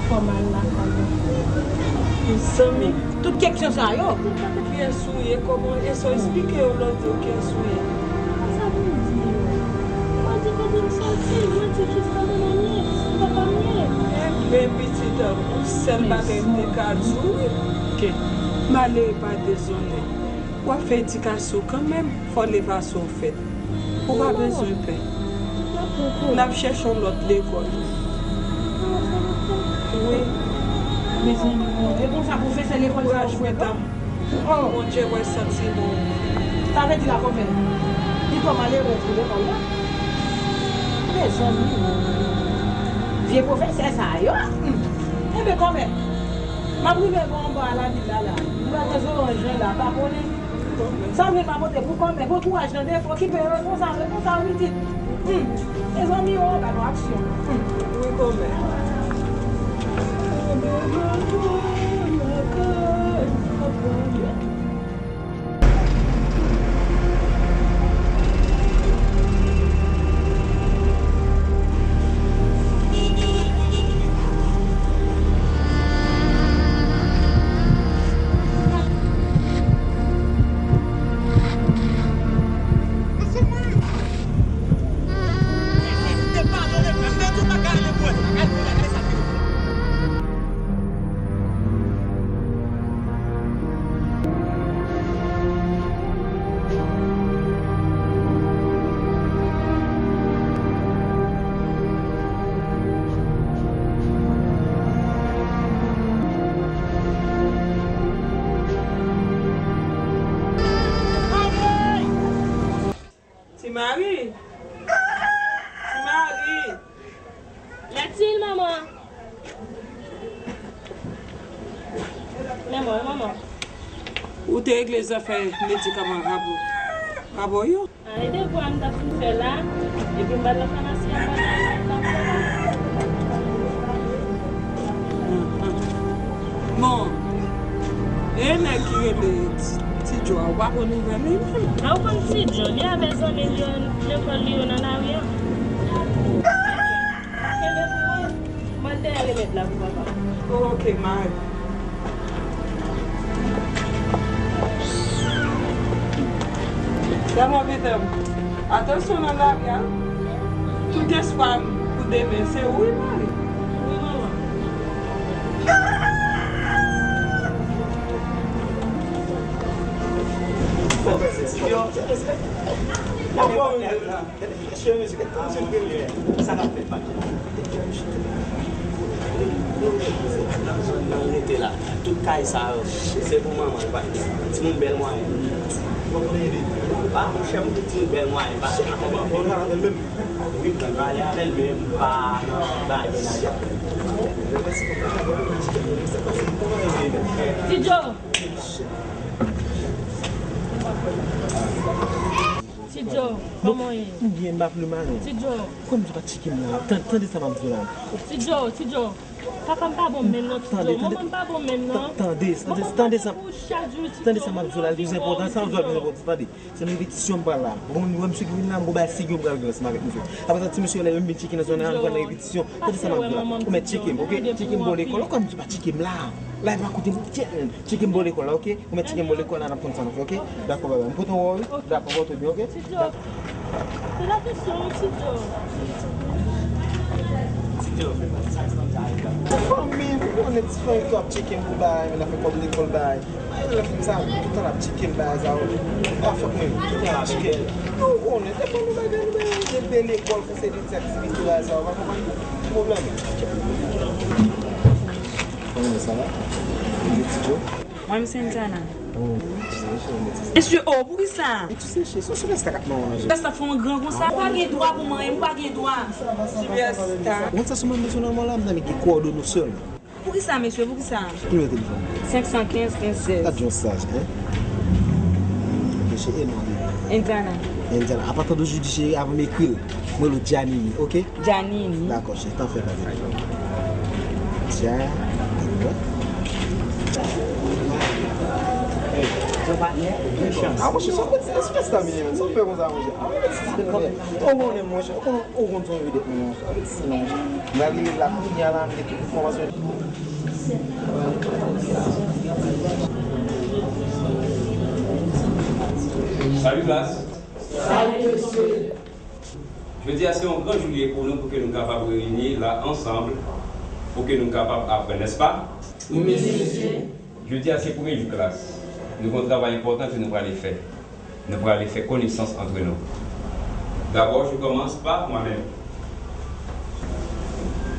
Fò m al lakay mwen. Mezanmi, tout keksyon sa yo. Kiyès ou ye, kòman, e sa w esplike yo lè w di yo kiyès ou ye? Sa pou m di yo? Mwen di kote m soti, mwen di kisa manman m ye, kisa papa m ye. Enben pitit, yon sèl bagay m te ka di w, ke malere pa dezonè. W ap fè edikasyon kanmenm, fò levasyon fèt. Ou pa bezwen pè. N ap chèche yon lòt lekòl. Wi. Mezanmi, e konsa pwofesè lekòl sa yo fè, non? Bondye wè santiman w. Sa vle di la kòmè, li twò malere pou lekòl la. Mezanmi, vye pwofesè sa yo. Hmm. Enben kòmè, m ap rive bò anba a lavil la la. M pral nan zoranj lan la, pa konnen. Sa vle pa pote pou kòmè, pran kouraj nan defo, ki pe responsab, responsab pitit. Hmm. Mezanmi, o, gade yon aksyon. Hmm. Wi, kòmè. Ti Mari! Ti Mari! Matil, manman! Manman, manman. Ou te regle zafè medikaman a pou. Pa ba w yo? A, e devwa m t ap fin fè la, epi m pral nan famasi a, m pral nan, nan, nan. Bon, e nèg ki rele Ti, Ti Djo a, ou pa konn nouvèl li menm? A, ou konn Ti Djo, li avè zanmi l yo, lekòl li yo nan lari a. Kenbe pou mwen. Mwen dèyè remèd la pou papa. Ok, mari. Sèlman, Petè, atansyon nan lari a. Tout espwa m pou demen, se ou, wi, mari. Wi, manman. Yo. Gade mesye, gade kòman misye t rele. Sa k ap fèt, pa? Nan zòn nan rete la. Tout kay sa yo, se pou manman l, pa. Timoun bèl mwayen. Pa, monchè, m di timoun bèl mwayen, pa. Wi, m pral pale avè l, men m pa nan bagay la. Ti Djo! Ti Djo, kòman w ye? M byen, m pa pli mal non. Ti Djo. Kòm di pa tcheke m la. Tan-, tande sa m ap di w la. Ti Djo, Ti Djo. Papa m pa bon menm non, Ti Djo. Manman m pa bon menm non. Tande, tande, tande sa. Tande sa m ap di w la, li plis enpòtan. Sa m ap di w la plis enpòtan. Tande. Se nan repetisyon m pral la. Bon, ou wè misye ki vin la, m gon bagay serye m pral gen ansanm avèk misye. Apre sa, ti mesye yo lè yo vin tcheke nan zòn nan, nou pral nan repetisyon. Tande sa m ap di w la. Ou mèt tjeke m, ok? Tjeke m bò lekòl la, kòm di pa tjeke m la. La, e pa kote m, tjeke m bò lekòl la, ok? Ou mèt tjeke m bò lekòl la, n ap konn sa n ap fè, ok? Dakò, baba. M kontan wè w, wi. Dakò, wè w tou byen, ok? Dakò. Se la kesyon, wi, Ti Djo. Ti Djo, fè pati sa ki sanble a. Fanmi, ou konnen ti fanmi ki ap tjeke m pou bagay, men afè kòb lekòl bagay. Mwen, lè fim sa, tout tan l ap tjeke m bagay sa yo. A, fòk mwen, tout tan l ap tjeke m. Nou konnen, se pa nou bagay, nou bagay, de, de lekòl, pou se de ti aktivite bagay sa yo, pa konprann? Pwoblèm. Kòman sa va? Ou byen, Ti Djo? Mwen, m se Indiana. Oh, ti seche, mwen, ti seche. Mesye, oh, poukisa? E ti seche, se sou rèsta k ap manje. Rèsta fè yon gran konsa. Ou pa gen dwa pou manyen, ou pa gen dwa. Ti rèsta. Mwen, sa sou mwen, mesye, nòmal la, m nan men gen kowòdone w sèlman. Poukisa, mesye, poukisa? Ki nimewo telefòn? Senk san kenz, kenz sèz. Gad yon saj, en? Mesye, e non, li. Indiana. Indiana. Apatan de jodi, cheri, avan m ekri l, mwen rele w Janine, ok? Janine. Dakò, cheri, tan fè pase. Janine. A, monchè, sa fè ti espès la, menm, sa fè konsa, monchè. A, monchè, ti espès la. Ou konnen, monchè, ou konnen, ou konn son vedèt, menm, monchè. Avèk ti, monchè. M pral li la, kounye a la, m gen tout enfòmasyon. Salut, classe. Salut, mesye. Jodi a se yon gran jou li ye pou nou, pou ke nou kapab reyini la ansanm, pou ke nou kapab aprann, nèspa? Wi, mesye. Jodi a se premye jou klas. Nou gen yon travay enpòtan ke nou prale fè. Nou prale fè konesans antre nou. D'abord, je commence par moi-même.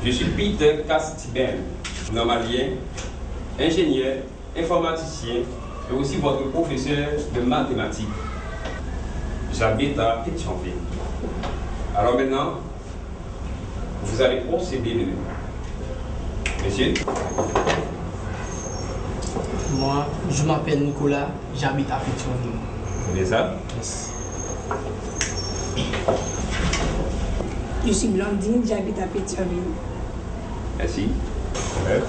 Je suis Peter Castiben, normalien, ingénieur, informaticien et aussi votre professeur de mathématiques. J'habite à Pétionville. Alors maintenant, vous allez procéder de... Monsieur? Moi, je m'appelle Nicolas, j'habite à Pétionville. C'est bien ça? Yes. Je suis Blondine, j'habite à Pétionville. Merci. Ouais.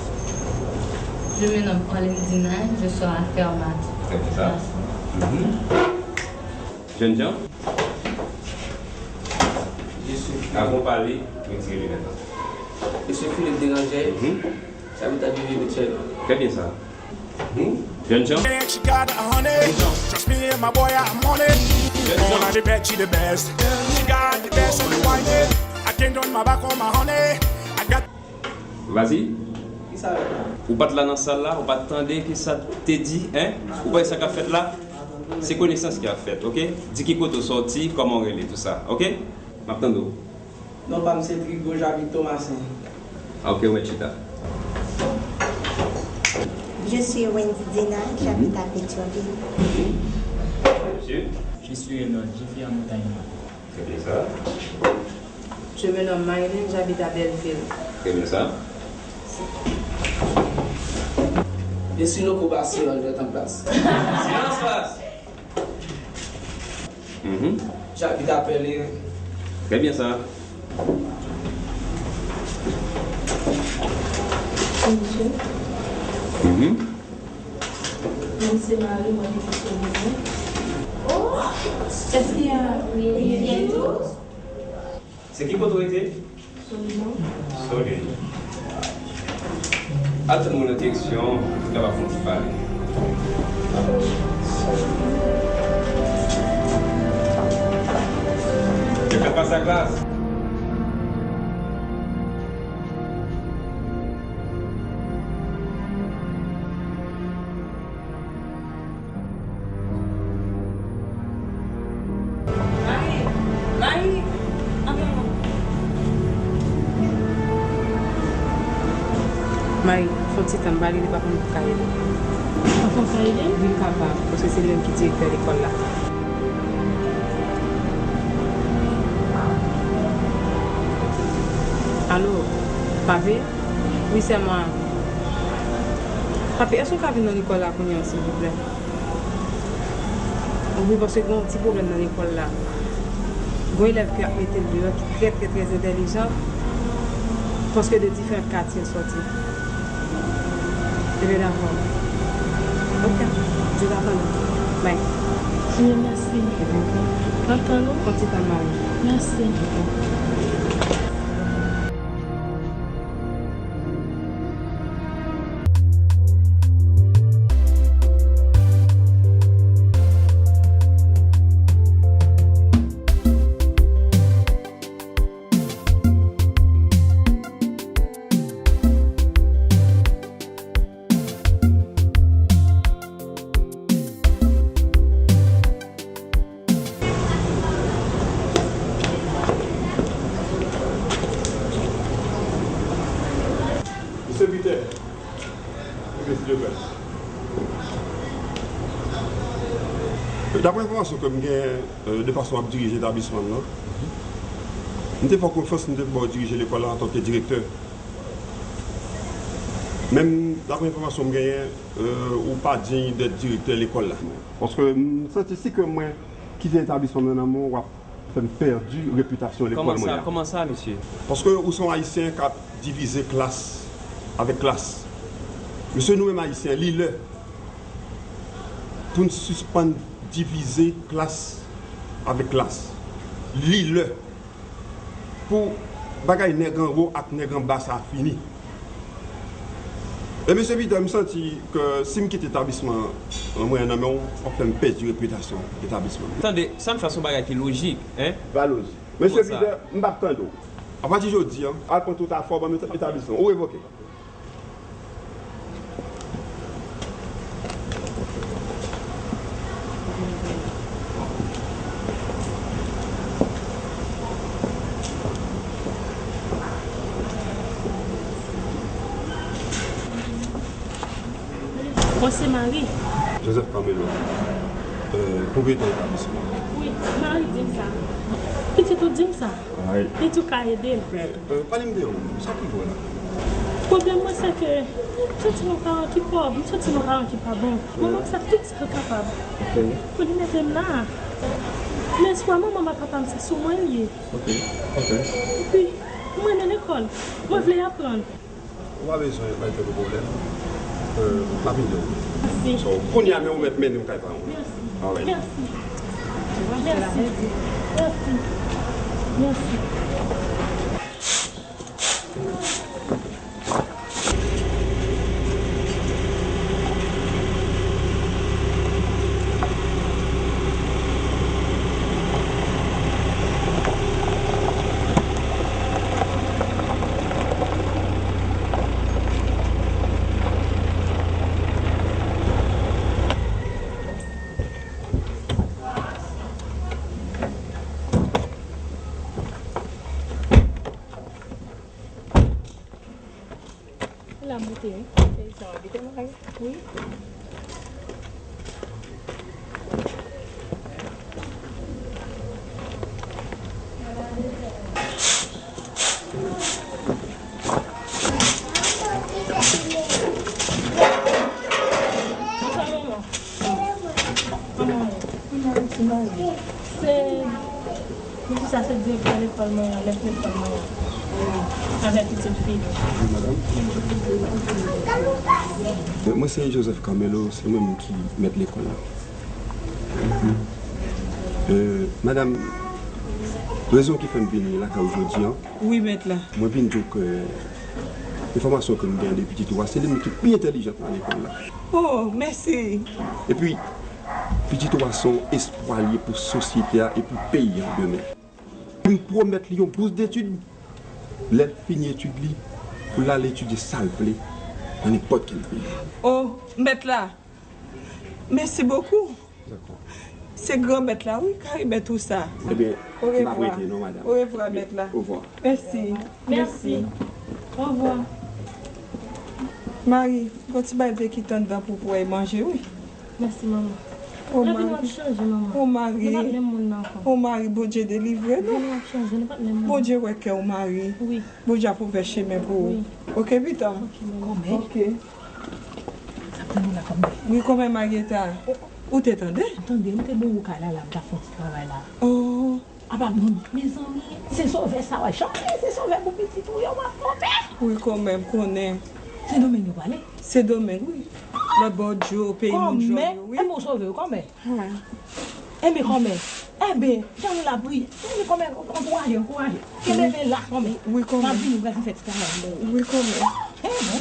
Je me nomme Olendina, je suis à Fermat. Très bien ça. Merci. Mhm. Jènjan? Je suis Philippe. Avan w pale, retire linèt la. Je suis Philippe Déranger. Mhm. J'habite à Vivier Mitchell. Très bien ça. Mhm. Jènjan? She got a honey. Trust me and my boy, I'm on it. Jènjan? All of the best, she the best. She got the best of the wine. I can't turn my back on my honey. I got Vas-y. Ou pa t la nan sal la, ou pa t tande ki sa te di, en? Ou pa wè sa k ap fèt la? Se konesans ki ap fèt, ok? Di ki kote w sòti, kòman w rele, tout sa, ok? M ap tande w. Non pa m se Trigo, j'habite Tomasen. Ok, ou mèt chita. Je suis Wendy Dina, j'habite à Pétionville. Monsieur? Je suis Renold, je vis à Montagne. Très bien ça. Je me nomme Marilyn, j'habite à Belleville. Très bien ça. Je suis Loco Bassi, on est en place. Silence, classe. Mhm. Jacques ki t apèl li. Trè byen sa. Bonjou. Mhm. Mwen se Marie, mwen vin sou vizit. Oh, èske a Miguel tou? Se ki kote w rete? Solino. Solino. Al tann mwen nan direksyon, nou kapab fè yon ti pale. Yo fè fas a klas. Mayi, Mayi, antre non. Mayi, fè yon ti tan, m pral rele papa m pou l ka ede m. Papa w ka ede m? Wi, l kapab, paske se li menm ki direktè lekòl la. Alo, Papi? Wi, sè mwen. Papi, èske w ka vin nan lekòl la kounye a, silvouplè? Wi, paske gen yon ti pwoblèm nan lekòl la. Gen yon elèv ke y ap mete l deyò ki trè, trè, trè entèlijan. Paske de diferan katye l sòti. Ebyen, dakò. Ok. Je t'attends. Bye. Wi, mèsi. Antann ou. Kontinye tann mari. Mèsi. Mesye Pitè, mesye Pitè. Daprè enfòmasyon ke m gen, euh, de fason w ap dirije etablisman m nan, m te fè w konfyans, m te ba w dirije lekòl la antanke direktè. Men, daprè enfòmasyon m genyen, euh, ou pa diy dèt direktè lekòl la. Paske m santi si ke mwen kite etablisman m nan nan men w, w ap fè m pèdi repitasyon lekòl mwen an. Kòman sa, kòman sa, mesye? Paske ou se yon Ayisyen k ap divize klas avèk klas. Mesye, nou menm Ayisyen, li lè pou n sispann divize klas avèk klas. Li lè pou bagay nèg anwo ak nèg anba sa fini. E mesye Pitè, m santi ke si m kite etablisman mwen nan men w, w ap fè m pèdi repitasyon etablisman. Tande, sa m fè se yon bagay ki lojik, en? Pa lojik. Mesye Pitè, m p ap tande w. Apati jodi a, al pran tout afè w, ban m etablisman. Ou revoke. Mwen se Marie. Joseph Carmelo, euh, pwopriyetè etablisman. Wi, Marie di m sa. Pitit ou di m sa. Li di w ka ede l. Men, euh, pale m de ou, sa ki vre la? Pwoblèm mwen se ke m soti nan paran ki pòv, m soti nan paran ki pa bon. Manman m fè tout sa l kapab pou li mete m la. Men espwa manman m ak papa m se sou mwen l ye. Ok, ok. Epi, m renmen lekòl. Mwen vle aprann. Ou pa bezwen bay tèt ou pwoblèm. Euh, m ap ede w. Mèsi. So, kounye a, men ou mèt mennen m kay paran w. Mèsi. Alright. Mèsi. Mèsi. Mèsi. Mèsi. La moute, wi. Peyizan an vite mare. Wi. Bonjou, manman. Manman. Se, misye sa se direktè lekòl mwen an, mèt lekòl mwen an. Avèk pitit fi li. Wi, madanm. Mwen, mwen se Joseph Carmelo, se mwen menm ki mèt lekòl la. Euh, madanm, rezon ki fè m vini lakay ou jodi an, wi, mèt la. Mwen vin di w ke enfòmasyon ke m gen de pitit ou a, se li menm ki pi entèlijan nan lekòl la. Oh, mèsi. Epi, pitit ou a se yon espwa li ye pou sosyete a e pou peyi an demen. M pwomèt li yon bous detid, lè l fini etid li, pou l al etidye sa l vle nan nenpòt ki peyi. Oh, mèt la, mèsi bokou. Dakò. Se granmèt la, wi, k ap remèt ou sa. Ebyen, m ap rete non, madanm. Orevwa, mèt la. Ovwa. Mèsi. Mèsi. Ovwa. Mari, gon ti bagay vle kite anndan pou, pou w manje, wi. Mèsi, manman. O lavi nou ap chanje, manman. O mari. Nou pa t menm moun nan ankò. O mari, Bondye delivre nou. Lavi nou ap chanje, nou pa t menm moun. Bondye wè kè w, mari. Wi. Bondye ap ouvè chemen pou ou. Wi. Oke, pitit mwen? Oke, manman. Kòmè? Oke. Sa k tande la, kòmè? Wi, kòmè Marieta. Ou te tande? M tande, m te bò woukay la, la, m t ap fè yon ti travay la. Oh. Apa, bon, mezanmi, se Sovè sa, w ap chante, se Sovè pou pitit ou yo, w ap kòmè. Wi, kòmè, m konnen. Sendomeng yo prale? Sendomeng, wi. Lòt bò djò, peyi moun djò yo, wi. Kòmè, e m ou sove yo, kòmè. Enben, kòmè. Enben, jan nou la priye. Enben, kòmè, ankouraje, ankouraje. Kenbe men la, kòmè. Wi, kòmè. M ap vini, m pral vin fè ti travay mwen. Wi, kòmè. Enben.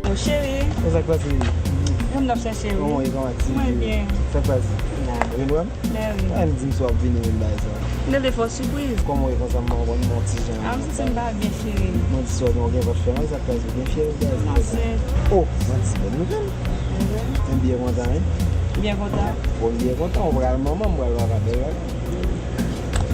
Oh, cheri. Sa k pase? Kòman w ap chèche, wi? Kòman w ye, kòman ti? Mwen byen. Sa k pase? La. Ou vin wè m? Mèsi. Ann di m si w ap vini menm bagay sa. M te vle fè w sipriz. Kòman w ye konsa, m pa konprann, m yon ti jan. A, m santi m pa byen, cheri. Mwen di sa, w gen vant fè mal, sa k pase? Ou gen fyèv, bagay sa. Non, se. Oh, manti, bòn nouvèl. Mhm. M byen kontan, wi. Byen kontan. Bon, m byen kontan, ou pral manman, m pral papa, bèl bagay.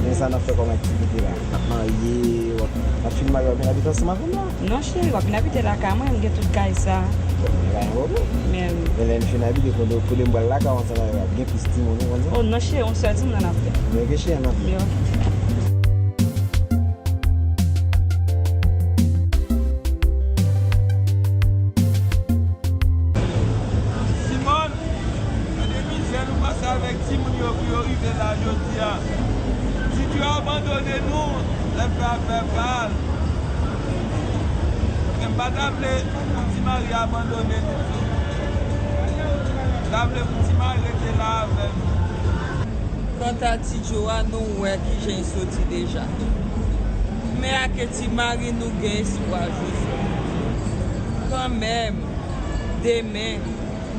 Men sa n ap fè kòm aktivite la? N ap marye, w ap, n ap fin marye, w ap vin abite ansanm avè m la? Non, cheri, w ap vin abite lakay mwen, m gen tout kay sa. Bon, men pa gen pwoblèm. Men. Men lè n fin abite, kote, kote m pral lakay w ansanm avè w, ap gen plis timoun, ou konn sa? Oh, non, cheri, yon sèl timoun n ap fè. Men, ok, cheri, n ap fè. Men, ok. Simòn, gade mizè nou pase avèk timoun yo pou yo rive la jodi a. Tito abandone nou, lè fè afè pa l. Men m pa ta vle pou Ti Mari abandone nou tou. M ta vle pou Ti Mari rete la avè nou. Kanta Ti Djo a, nou wè kijan l soti deja. Men ake Ti Mari, nou gen espwa, Jozèf. Kanmenm, demen,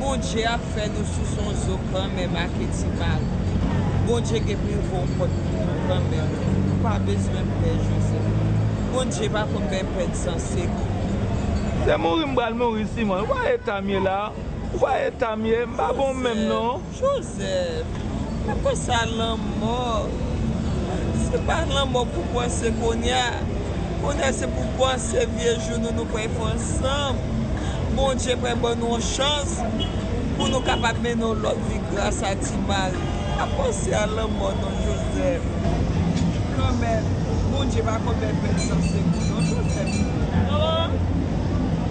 Bondye ap fè nou sou son zo kanmenm ake Ti Mari. Bondye gen pou ouvè yon pòt pou nou kanmenm. Ou pa bezwen pè, Jozèf. Bondye pa konn bay pèn san sekou. Se mouri m pral mouri, Simòn. Ou pa eta m ye la. Ou pa eta m ye. M pa bon menm, non. Jozèf, pa panse a lanmò. Se pa lanmò pou panse kounye a. Kounye a se pou panse vye jou nou, nou pral fè ansanm. Bondye pral ban nou yon chans pou nou kapab mennen yon lòt vi gras a Ti Mari. Pa panse a lanmò non, Jozèf. Kanmenm, Bondye pa konn bay pèn san sekou non, Jozèf. Manman,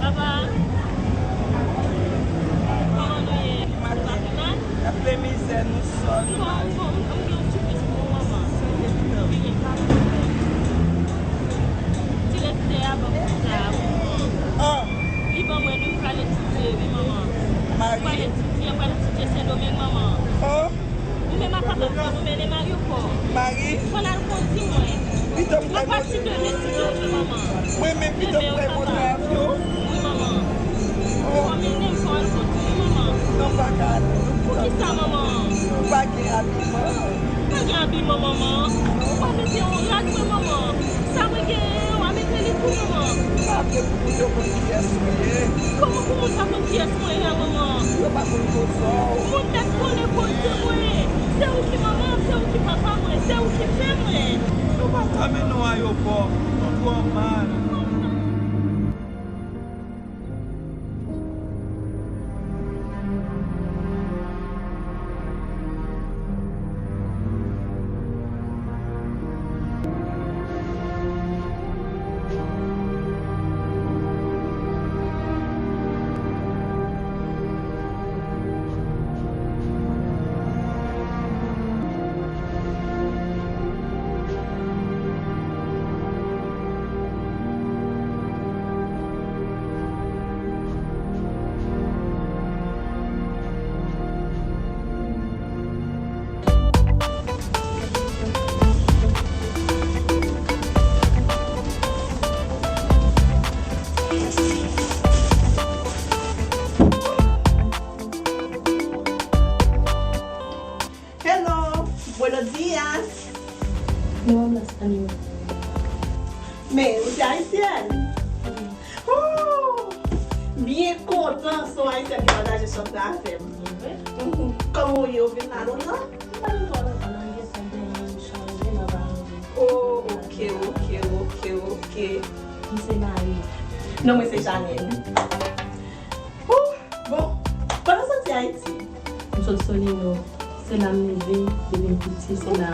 papa, kòman nou ye? Maten, ap lemizè nou sòl. Bon, bon, m gen yon ti plis pou ou, manman. Vini, papa. Direktè a ban m sa a pou ou. Ah! Li ban mwen li pou m al etidye, wi, manman. Mari? Mwen al etidye, mwen al etidye Sendomeng, manman. Oh! Ou menm ak papa m, nou mennen m ayopò. Mari? Fò n al kondi mwen. Pito m kay kondi. Mwen pati demen ti demen, manman. Mwen menm pito m kay monte avyon. Wi, manman. Oh. Fò mennen m, fò al kondi, wi, manman. Non, m pa ka ale. Poukisa, manman? M pa gen abiman. Pa gen abiman, manman. Ou pa mete yon rad mwen, manman. Sa mwen genyen an, w a mete li pou manman. Pa vle pou moun yo konn kiyès ou ye. Kòman pou moun pa konn kiyès mwen ye a, manman? Yo pa konn koze w. Moun mèt konnen koze mwen. Se ou ki manman m, se ou ki papa mwen, se ou ki fè mwen. Nou pa ka mennen w ayopò, nou twò mal. Buenos días. No hablas español. Men, ou se ayisyèn? Oh! Byen kontan se yon ayisyèn ki pataje chans la avè m. Mhm. Kòman w ye, ou vin la lontan? M pa vin twò lontan, non, m gentan genyen yon chanje nan pa manje. Oh, ok, ok, ok, ok. M se Marie. Non, mwen se Janine. Ouh, bon, pandan w soti Ayiti? M sot Solino. Se la m leve, depi m piti, se la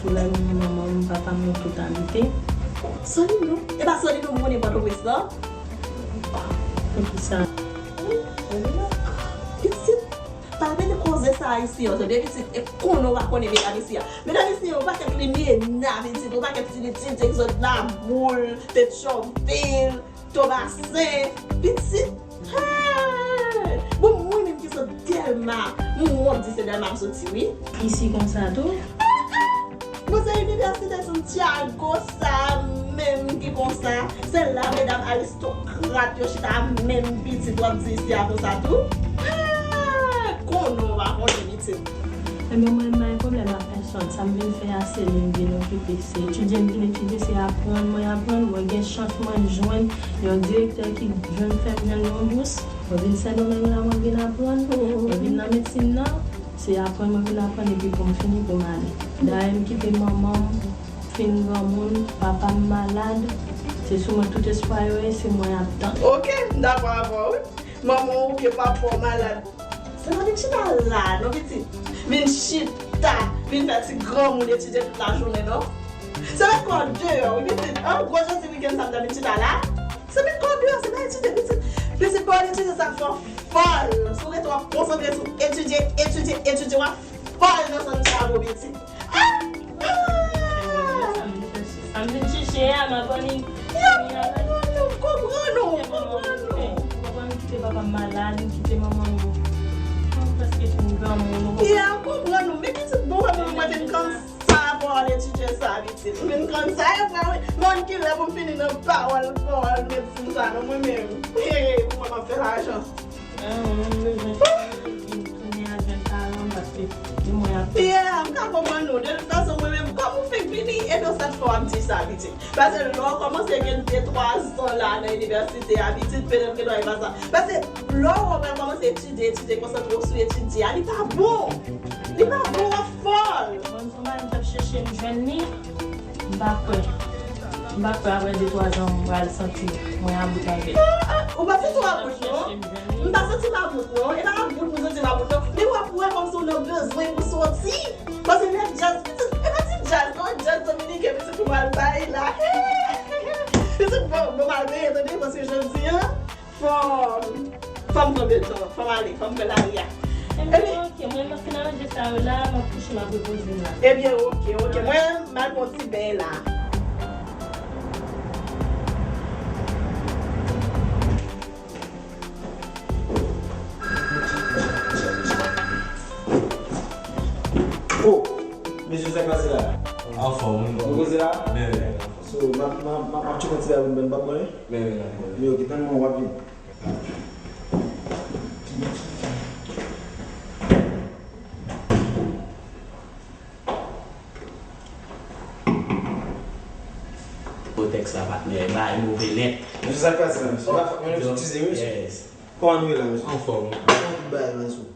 frè m, manman m, papa m, nou tout abite. Solino? E pa Solino m konnen Pòtoprens lan? Poukisa? Wi, Solino. Pitit, pa mete koze sa a isi an, tande pitit, e konnen w pa konnen medam isi a. Medam isi an, yon pakèt limyena, pitit, yon pakèt ti, ti, ti, ti, laboul, tèt chòvil, Tomasen, pitit. Hey! Bon, mwen menm ki sot Dèlma, m wont di se Dèlma m soti, wi. Isi konsa tou? Ah, ah! Bon, se inivèsite Santiago sa menm ki konsa. Se la medam aristokrat yo chita menm pitit w ap di isi a konsa tou? Ah! Konnen w pa konnen pitit. Ebyen, mwen, m pa gen pwoblèm ak pèsonn. Sa m vin fè a, se li m vin okipe. Se etidye m vin etidye, se aprann mwen aprann. Mwen gen chans mwen jwenn yon direktè ki jwenn fè m jwenn yon bous. Mwen vin Sendomeng la, mwen vin aprann. Mwen vin nan medsin nan, se aprann mwen vin aprann epi pou m fini pou m ale. Dayè m kite manman m fin granmoun, papa m malad, se sou mwen tout espwa yo ye, se mwen y ap tann. Ok, m dakò avè w, wi. Manman w oubyen papa w malad. Se pa vin chita la, non, pitit. Vin chita, vin fè ti granmoun etidye tout lajounen, non. Se met kò w deyò, wi, pitit. An gwo jodi wikenn sa m ta vin chita la. Se met kò w deyò, se pa etidye, pitit. Pitit, pa al etidye, sa fè w fòl. Si w rete w ap konsantre sou etidye, etidye, etidye, w ap fòl nan Santiago, pitit. Ah! Ah! Sa m vin chèche a, m ap annik. Ya, m konprann ou, m konprann ou, m konprann ou. Ou konprann, m kite papa m malad, m kite manman m. Mwen prèske fin granmoun, ou konprann? Ya, m konprann ou. Men pitit, bon, mwen, mwen vin konn sa, bon, al etidye sa, pitit. M vin konn sa, e vre, wi. Mwen, kilè pou m fini nan pawòl, pawòl medsin sa, non, mwen menm. Pou mwen, m ap fè lajan. Ah, mwen bezwen tounen al jwenn paran m paske gen mwen ap... Yeah, m ka konprann ou. De tout fason, mwen menm, kòm ou fenk vini, e nou sa t fè w ap di sa, pitit. Paske lè w kòmanse gen de twa zan la nan inivèsite a, pitit, petèt ke nou pa sa. Paske lè w pral kòmanse etidye, etidye, konsantre w sou etidye a, li pa bon. Li pa bon, w ap fòl. Bon, se mari m t ap chèche m jwenn li. M pa kwè. M pa kwè apre de twa zan m pral santi mwen about avè l. Ah, ah, ou pa santi w about, non? M pa santi m about, non. E pa about m santi m about, non. Men w ap wè kòmsi w nan bezwen pou soti. Paske lè djaz, pitit, e pa ti djaz, non. Djaz dominiken, pitit, pou m al bay la. Pitit, bon, bon, m al benyen, tande, paske jodi a, Fò, fò m tonbe tan, fò m ale, fò m fè lari a. Ebyen, ok, mwen, m ap fin aranje sa yo la, m ap kouche, m ap repoze m la. Ebyen, ok, ok. Mwen, m al pran ti beny la. Oh, mesye, sa k pase la? Anfòm, wi. Ou poze la? Byen, byen. So, m ap, m ap, m ap, m ap tcheke yon ti bagay pou m ban m pap mwen, wi. Men, men, men. Men, ok, tann mwen, w ap vini. Gwo tèks la, patnè, bay move nèt. Mesye, sa k pase la, mesye? M ap, m ap itilize, wi, mesye. Yes. Kòman nou ye la, mesye? Anfòm. Kòman tout bagay la, mesye?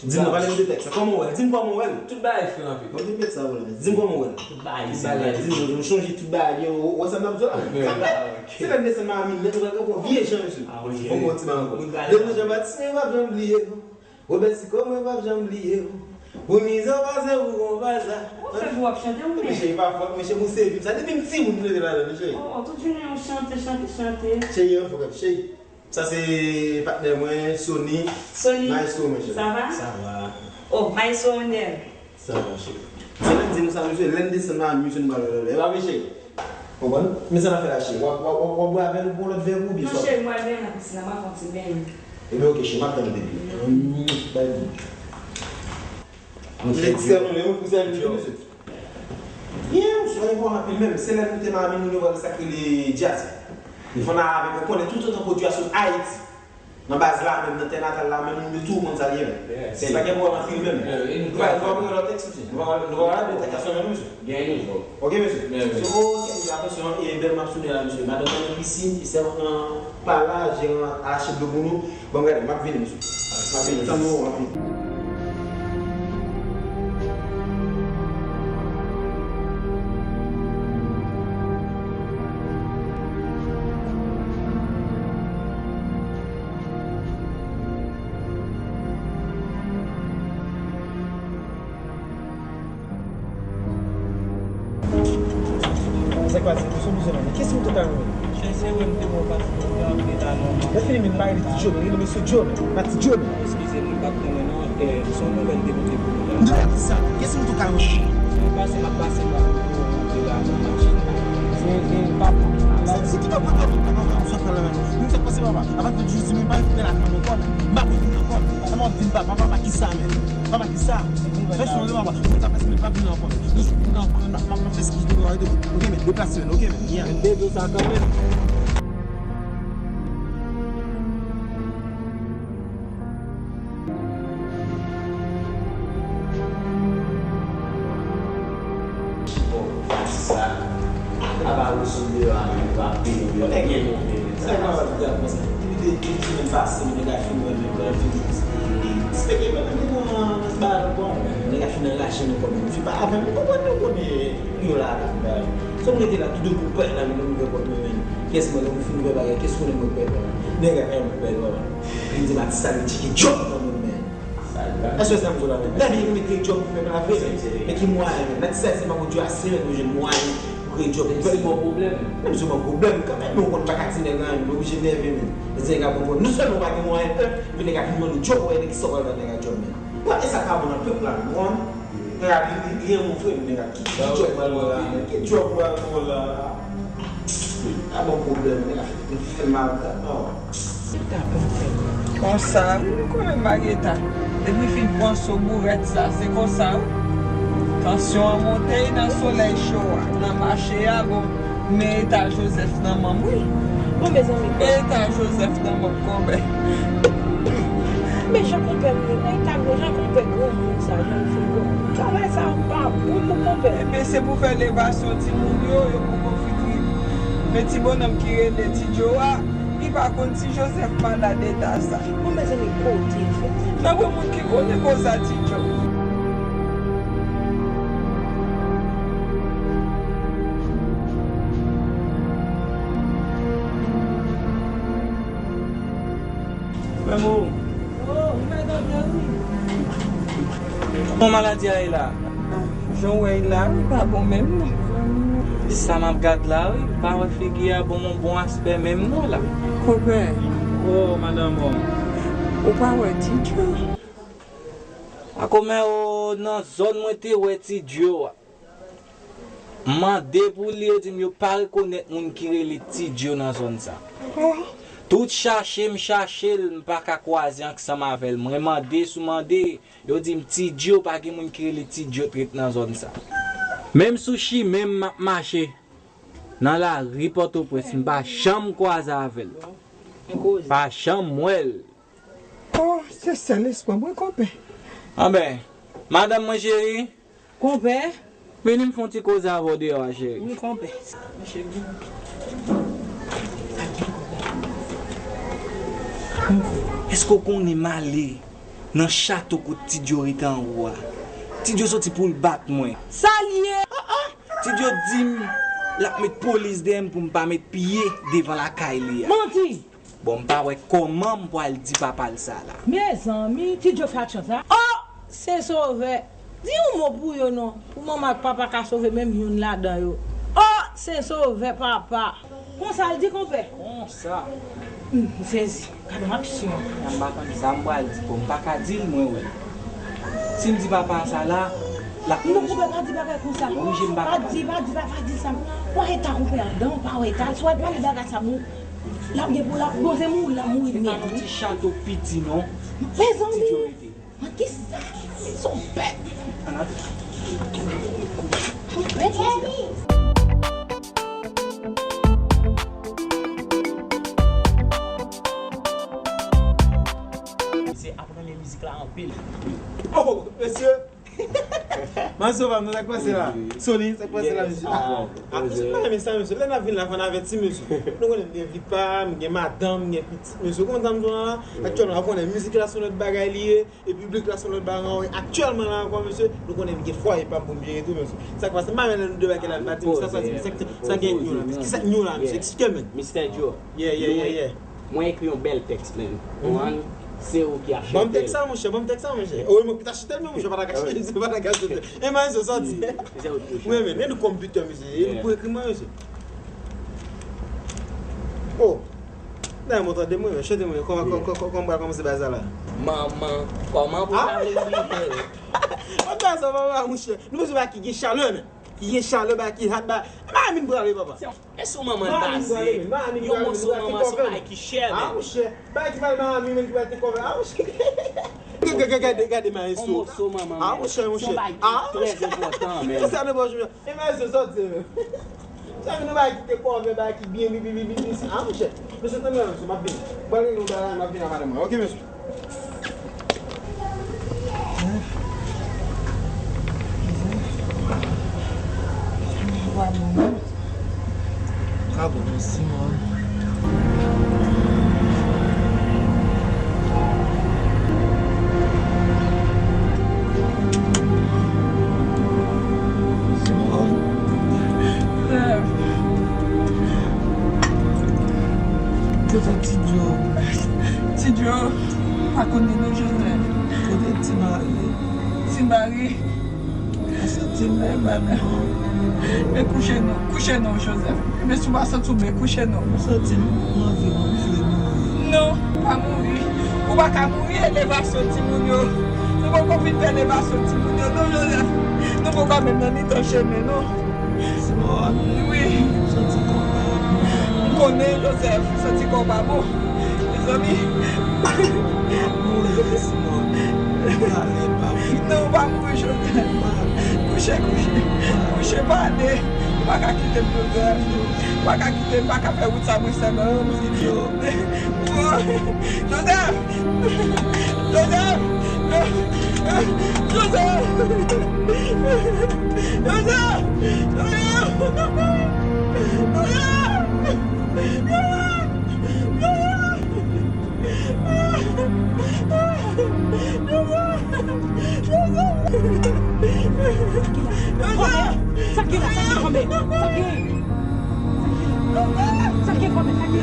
Di m, pale m de tèks la. Kòman w wè l? Di m kòman w wè l. Tout bagay fre anpil. Bon, di m tèks la, bon, di m kòman w wè l. Tout bagay, tout bagay, di m, nou chonje tout bagay, yo, w wè sa m ap di la? Se lè m desann Miami nèt, ou pral pran vye jan, mesye. Ah, ok. Bon, bon, ti bagay ankò. Depi Jean Baptiste, mwen p ap janm bliye, non. Robert Sicot, mwen p ap janm bliye, non. Pou mizè w pase, pou konpa sa. Ou fè pou w ap chante, ou men? Mesye, e pa fòt, mesye, m se vim sa. Depi m timoun, m rete ladan, mesye. Oh, tout jounen, ou chante, chante, chante. Cheri, an fòk ap cheri. Sa se patnè mwen, Sony. Sony. Maestro mwen, cheri. Sa va? Sa va. Oh, Maestro Wonder. Sa va, cheri. Se lè m di nou sa, mesye, lè n desann nan misye nou pral wè lè. E pa vre, cheri? Konprann? Men sa n ap fè la, cheri. W ap, w ap, w ap, w ap bwè avè l pou lòt vè pou byen swa. Non, cheri, m pral benyen la, piscine, m ap pran ti benyen. Ebyen, ok, cheri, m ap tann ou, baby. Bay big. Lèk sèl nou, lè mwen pou sèl nou, mesye. Byen, ou swa bon anpil menm. Se lè nou te Miami, nou te wè sa k rele djaz. Li fè n avèk ou konnen tout otan pwodui a sot Ayiti. Nan baz la menm, nan tè natal la menm, moun yo tou konn sa l ye menm. Se pa gen pwoblèm antre yo menm. Nou va, nou va pran lòt tèks, mesye. Nou va, nou va pran lòt tèks, mesye. Gen nouvo. Ok, mesye. So, kèk apre, se yon, e, bèl m ap sou la, mesye. Madanm nan nan pisin, e sèvant nan pa la, jeran achte dlo pou nou. Bon, gade, m ap vini, mesye. M ap vini, tann nou, m ap vini. Sa k pase? Ou sou bezwen la? Kiyès m tou ka rele? Chèche wè m te bon pase pou mwen antre la nòmal. Lè fini, men m pa rele ti Joe, men rele mesye Joe, men pa ti Joe, men. Eskize m, m pa t konnen non, e, se yon nouvèl te pote pou nou la. Nouvèl ki sa? Kiyès m tou ka rele? Mwen pase, m ap pase la pou antre la nan machin la. Se, se papa ki pa la. Se, se ki papa, papa, papa, papa, sa fè la menm. Mwen fèk pase papa. Avan de jis di mwen pa vin la kan ankò, men m pa pou vin ankò. Sa mwen vin papa, papa ki sa menm? Papa ki sa? Fè son de papa. Mwen ta pase mwen pa vin ankò, men. Nou sou pou nan pran, m ap fè eskiz de papa de. Ok, men deplase, men, ok, men. Yeah. Men de do sa kanmenm. Bon, sa, apa ou sot deyò a menm, pa peye yo, gen moun de sa. Sa pa di gad konsa. Depi de, de semèn pase, nèg la fin wè m, nèg la fin jwenn. Speke mwen menm, bon, nan ba bon, nèg la fin anraje nou kòm fi pa avè m, ou konprann, nou konnen yo la, la, la. Sa m rete la, toude pou pè la, nou ouvè pòt mwen, men. Kès mwen, lè m fin fè bagay, kès konnen mwen pè la? Nèg la fè m pè la. Li di m a ti sa, li tcheke djòb nan moun, men. Èske sa m di w la menm? Gade, yo mete djòb pou fè lave, men. Men ki mwayen, menm? Nan ti sa, se pa pou Dye a, se menm yo jwenn mwayen pou kreye djòb pou fè. Se bon pwoblèm. Menm se bon pwoblèm, kanmenm, men w konn pa ka di nèg anyen, men oblije nève, men. Men se nèg la bon pwoblèm. Non sèlman w pa gen mwayen, men nèg la vin mande djòb, ou wè nèg ki sa w pral ban nèg la djòb, men. Bon, e sa ka bon nan pèp la, menm, ou konn. Nèg la, li, li, li renmen w vre, men nèg la, ki, ki djòb ou pral ban la, men? Ki djòb ou pral ban la? A bon pwoblèm, nèg la fè, fè mal, non. Konsa, wi, ou konnen Maryeta. Depi fin pran so bourèt sa, se konsa, wi. Tansyon an monte nan solèy cho a, nan mache a, bon, men eta Joseph nan manm, wi. Bon, mezanmi, men eta Joseph nan manm, konbè. Men jan konpè m ye, men eta m yo, jan konpè granmoun sa, jan l fin granmoun. Travay sa yo pa bon pou konpè. Ebyen, se pou fè levasyon timoun yo, yo poko fin rive. Men ti bonnonm ki rele Ti Djo a, li pa konn si Joseph malad eta sa. Bon, mezanmi, kote l fè? Nan bon moun ki konnen konsa, Ti Djo. Mèm ou. Oh, ou mèt antre, wi. Kòman maladi a ye la? Ah, jan w wè l la, li pa bon menm, non. Sa m ap gad la, wi, m pa wè figi a bon, yon bon aspè menm, non, la. Konpè. Oh, madanm, oh. Ou pa wè Ti Djo? A konmè, oh, nan zòn mwen te wè Ti Djo a. M mande pou li, yo di m yo pa rekonèt moun ki rele Ti Djo nan zòn sa. Oh. Tout chache m chache l, m pa ka kwaze ansanm avè l. Mwen mande sou mande, yo di m Ti Djo, pa gen moun ki rele Ti Djo t ret nan zòn sa. Menm sou chimen m ap mache nan lari Pòtoprens, m pa janm kwaze avè l. Pa janm wè l. Oh, se sèl espwa mwen, konpè. Anben, madanm mwen cheri. Konpè. Vini m fè yon ti koze avè w deyò a, cheri. Wi, konpè. Cheri. Èske w konnen m ale nan chato kote Ti Djo rete anwo a? Ti Djo soti pou l bat mwen. Sa l ye? Ti Djo di m l ap met polis dèyè m pou m pa met pye devan lakay li a. Manti! Bon, m pa wè kòman m pral di papa l sa la. Mezanmi, Ti Djo fè aksyon sa. Oh! Sen Sovè! Di yon mo pou yo non, pou manman ak papa ka sove menm youn ladan yo. Oh! Sen Sovè, papa! Konsa l di, konpè? Konsa. Hmm, m sezi. Gade yon aksyon. Kounya m pa konn sa m pral di. Bon, m pa ka di l, mwen wè. Si m di papa sa la, l ap... Non, konpè, pa di bagay konsa. Oblije m pa ka pale. Pa di, pa di, pa, pa di sa. Wè eta konpè a, dan w pa wè eta. Si w al pale bagay sa, bon. L ap gen pou l ap, bon, se mouri l ap mouri nèt, wi. Se pa yon ti chato piti, non. Mezanmi. Ti Djo rete. Mwen, kisa? Se yon bèt. Ann ale. Mezanmi. Mezanmi. Pil. Oh, mesye! Manso pa m nan, sa k pase la? Sony, sa k pase la, mesye? Ah, mesye, m pa renmen sa, mesye. Lè n ap vin la, fò n avèti, mesye. Nou konnen m gen vi pa m, m gen madanm, m gen pitit, mesye. Ou konprann sa m di w la? Aktyèlman, ou konnen mizik la se yon lòt bagay li ye, e piblik la se yon lòt bagay ankò. Aktyèlman la ankò, mesye, nou konnen m gen fwaye pa m pou m jere tou, mesye. Sa k pase? M pa renmen lè nou debake la, n pa di m sa, sa, sa, sa gen nou la, mesye. Kisa nou la, mesye? Eksplike m. Mistè Joe. Yeah, yeah, yeah, yeah. Mwen ekri yon bèl tèks, man. Ou konprann? Se ou ki ap chante l. Ban m tèks sa, monchè, ban m tèks sa, monchè. O, e mwen ki ta chante l, men monchè, pa ta ka chante, pa ta ka chante. E mwen, se sòti. Wi, men, e nou kòm bitè, mesye. E nou pou ekri mwen, mesye. Oh. Dayè, mwen tande mwen, men chante mwen. Kòman, kòman, kòman, kòman pral kòmanse bagay sa la? Manman, kòman pou sa vle di? Mwen pa sa, papa, monchè. Nou bezwen bagay ki gen chalè, men. Ki gen chalè, bagay ki hot, bagay. Manman vin prale, papa. E sou manman l baze. Yon moso manman se yon bagay ki chè, men. Ah, monchè. Bagay ki pral manman, men ki pral te kòve. Ah, monchè. Gade, gade, gade, maestro. Yon moso manman, ah, monchè, monchè. Se yon bagay ki trè enpòtan, men. Sa nan pòch, men. E maestro sòti, men. Sa vin yon bagay ki te kòve, bagay ki byen, byen, byen, byen, byen. Ah, monchè. Mesye, tann mwen, mesye, m ap vini. Ban m regle yon bagay, m ap vini a madanm mwen. Ok, mesye. Kote Ti Djo? Ti Djo, pa konnen non, Joseph. Kote Ti Mari? Ti Mari. Mwen santi m byen mal non. Men kouche non, kouche non, Joseph. Men si w pa santi w byen, kouche non. Mwen santi m anvi, mwen vle mouri. Non, pa mouri. Ou pa ka mouri, elevasyon timoun yo. Nou poko fin fè elevasyon timoun yo, non, Joseph. Nou poko menm nan mitan chemen, non. Simone. Wi. M santi kò pa m. M konnen, Joseph, m santi kò pa bon. Mezanmi. M ap mouri, Simone. Pale, pa mouri. Non, ou pa mouri, Joseph. Kouche, kouche. Kouche, pale. Ou pa ka kite m, Joseph. Ou pa ka kite m, pa ka fè wout sa mwen sèl, non. Joseph! Joseph! Sa ki la, sa ki kòmè, sa ki, sa ki la, sa ki kòmè, sa ki.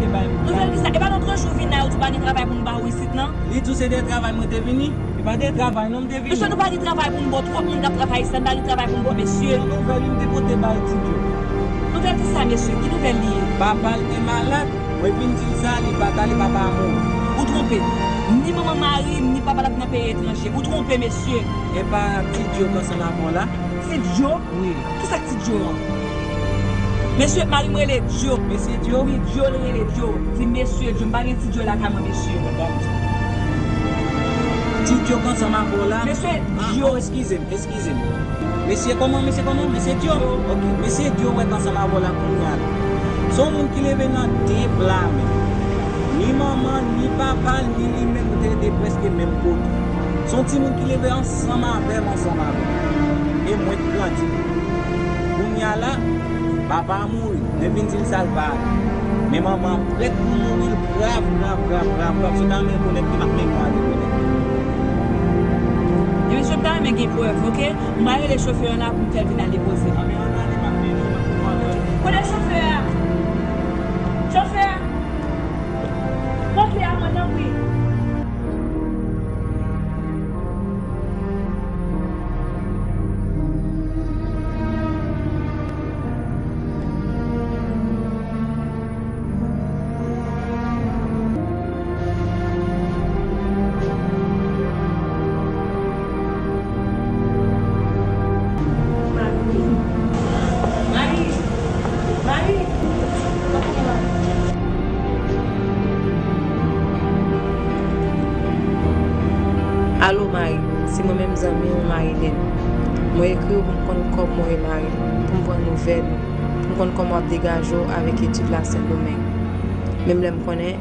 Nouvèl kisa? E pa lòt jou vin la, yo di w pa gen travay pou n ba w isit, non? Li di w se de travay mwen te vini? E pa de travay, non, m te vini. Mesye, nou pa gen travay pou n ba w, twòp moun k ap travay isit la, n pa gen travay pou n ba w, mesye. Yon nouvèl, wi, m te pote bay Ti Djo. Nouvèl kisa, mesye? Ki nouvèl li ye? Papa l te malad, mwen vin di l sa, li pa t ale, papa a mouri. Ou twonpe. Ni manman Mari, ni papa l ap nan peyi etranje. Ou twonpe, mesye. E pa Ti Djo k ansanm avè w la? Ti Djo? Wi. Kisa k Ti Djo an? Mesye, mari m rele Djo. Mesye Djo? Wi, Djo, li rele Djo. Di mesye Djo, m pa gen Ti Djo lakay mwen, mesye. Ti Djo k ansanm avè w la? Mesye Djo. Ah, eskize m, eskize m. Mesye kòman, mesye kòman? Mesye Djo? Ok, mesye Djo wè k ansanm avè w la kounye a la. Se yon moun ki leve nan de pla menm. Ni manman, ni papa l, ni li menm, yo te rete prèske menm kote. Se yon timoun ki leve ansanm avè m, ansanm avè m. E mwen k grandi. Kounye a la, papa a mouri. Mwen vin di l sa l pa ale. Men manman an prèt pou mouri, l grav, grav, grav, grav, grav. Si w ta renmen l konèt, m ap mennen w ale konèt. E mesye, m ta renmen gen prèv, ok? M a rele chofè an la pou m fè l vin al depoze l. Anben, ann ale, m ap mennen w, m ap mennen w avè l. Kote chofè a? Chofè a! Pote a mwen, tanpri. Alo, Mari. Se mwen menm zanmi w, Marilyn. Mwen ekri w pou m konn kòman w ye, Mari, pou m pran nouvèl ou, pou m konn kòman w ap degaje w avèk etid la Sendomeng. Menm lè m konnen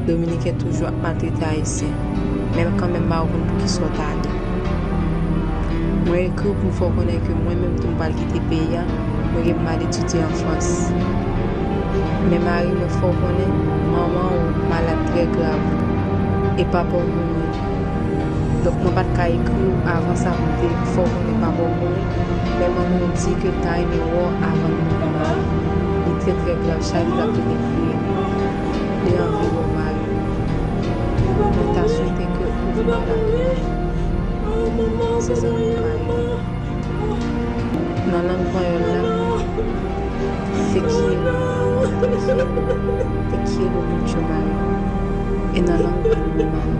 Dominiken toujou ap maltrete Ayisyen, men kanmenm m pa konn poukisa w t ale. Mwen ekri w pou m fè w konnen ke mwen menm tou m pral kite peyi a, mwen gen pou m al etidye an Frans. Men Mari, mwen fè w konnen, manman w malad trè grav, e papa w mouri. Donk, mwen pa t ka ekri w avan sa pou m te fè w konnen papa w mouri, men manman w di ke l ta renmen wè w avan l mouri, Mari. Li trè, trè grav, chak jou l ap vin ekri m. Li anvi wè w, Mari. Mwen ta swete ke ou vin wè l ak nou menm. Se sa, Mari. Nan lang panyòl la, te quiero, te quiero mucho, Mari. E nan lang pa nou, Mari,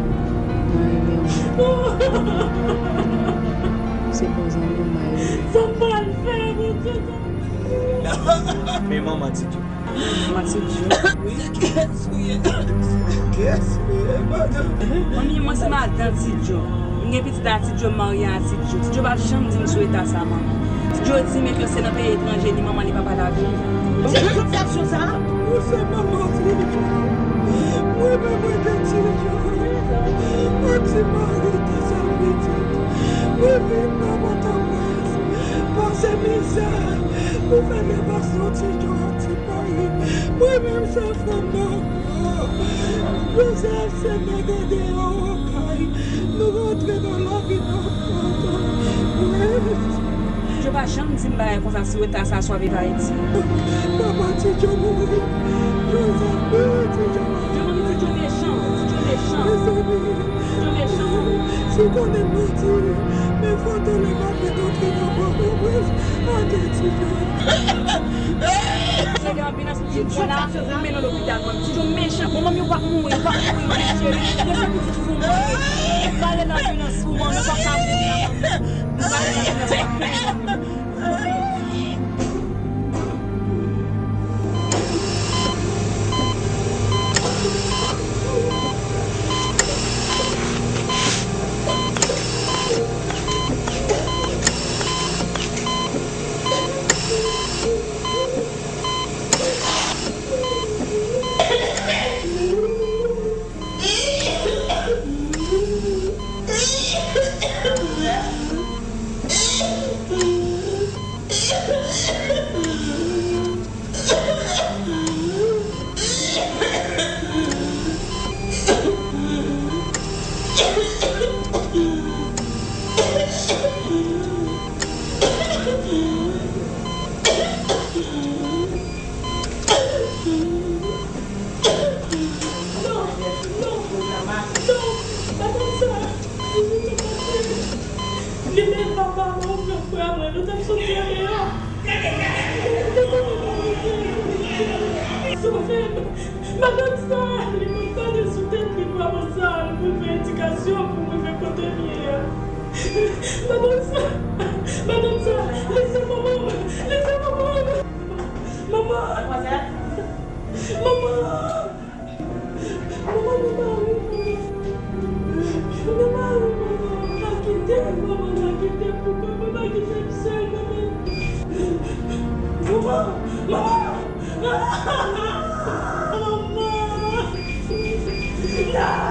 mwen renmen w. Se bon zanmi w, Mari. Sa m pral fè, Bondye? Men manman Ti Djo. Manman Ti Djo. Wi. Kiyès ou ye? Kiyès ou ye, madanm? Manmi, mwen se madan Ti Djo. M gen pitit a Ti Djo, m marye a Ti Djo. Ti Djo pa janm di m sou eta sa, manmi. Ti Djo di m ke se nan peyi etranje ni manman li papa l ap viv. Ti Djo, sa, sa, sa. Ou se manman Ti Djo. Mwen menm, mwen te Ti Djo. Mwen ti mari de sèl pitit. Mwen vin nan Pòtoprens. Pase mizè. Pou fè levasyon Ti Djo, ti mari. Mwen menm se fanm nan. Joseph se nèg andeyò kay. Nou rantre nan lavi nan Pòtoprens. Yo pa janm di m bagay konsa sou eta sa sou ap viv Ayiti. Papa Ti Djo mouri. Joseph mouri, Ti Djo mouri. Ti Djo mechan, Ti Djo mechan. Mezanmi. Ti Djo mechan. Si w konnen m manti, men foto li m ap met antre nan Pòtoprens. Ade Ti Djo. Ti Djo la, ou mennen l lopital, manmi. Ti Djo mechan. Bon, manmi, ou p ap mouri, ou p ap mouri, manmi, cheri. Ou se pitit fou, manmi. Ou pale nan vyolans pou manmi, ou p ap ka mouri la, manmi. Ou pale nan vyolans pou manmi. Sòti deyò. Sove m. Madanm sa, li konn pale sou tèt li, maman sa, li konn fè edikasyon pou m rive kote m ye a. Madanm sa, madanm sa, lese manman m, lese manman m. Manman. Manman. Manman, manman, nou mare, manman. Nou mare, manman. Pa kite m, manman, pa kite m pou kò mwen, pa kite m sèl, manman. Manman, manman. Manman. Non!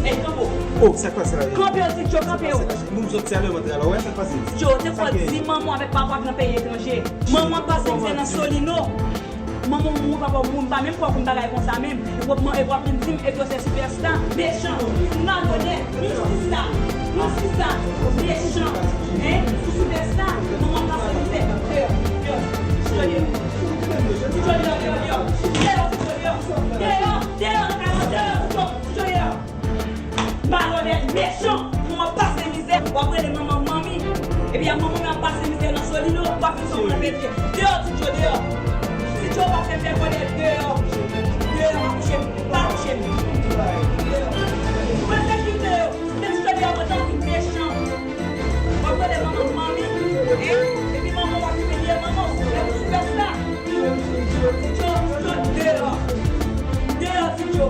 Ey, kanpe w. Oh, sa k pase la? Kanpe w, Ti Djo, kanpe w. Moun sot sèlman antre la, wè, sa k pase? Djo, te fò di manman w avèk papa w ap nan peyi etranje. Manman w ap pase mizè nan Solino. Manman w mouri, papa w mouri, m pa menm kwè w konn bagay konsa menm. Epi w ap, epi w ap vin di m, epi w se sipèsta. Mechan, malonèt, yon sista, yon sista, mechan, hein, ou sipèsta, manman w ap pase mizè. Deyò, deyò, deyò, deyò, deyò, deyò, nan kay la, deyò, deyò, deyò. Malonèt, mechan, manman pase mizè, w ap rele manman manmi. Epi a manman ap pase mizè nan Solino, w ap vin fè moun ap pete. Deyò, Ti Djo, deyò. Ti Djo pa fè fè kòlè, deyò. Deyò, pa touche m, pa touche m. Deyò. Mwen sekirite yo, se Ti Djo deyò, mwen tankou mechan. W ap rele manman manmi, e, epi manman w ap imilye manman w, lè pou sipèsta. Ti Djo, Ti Djo, deyò. Deyò, Ti Djo.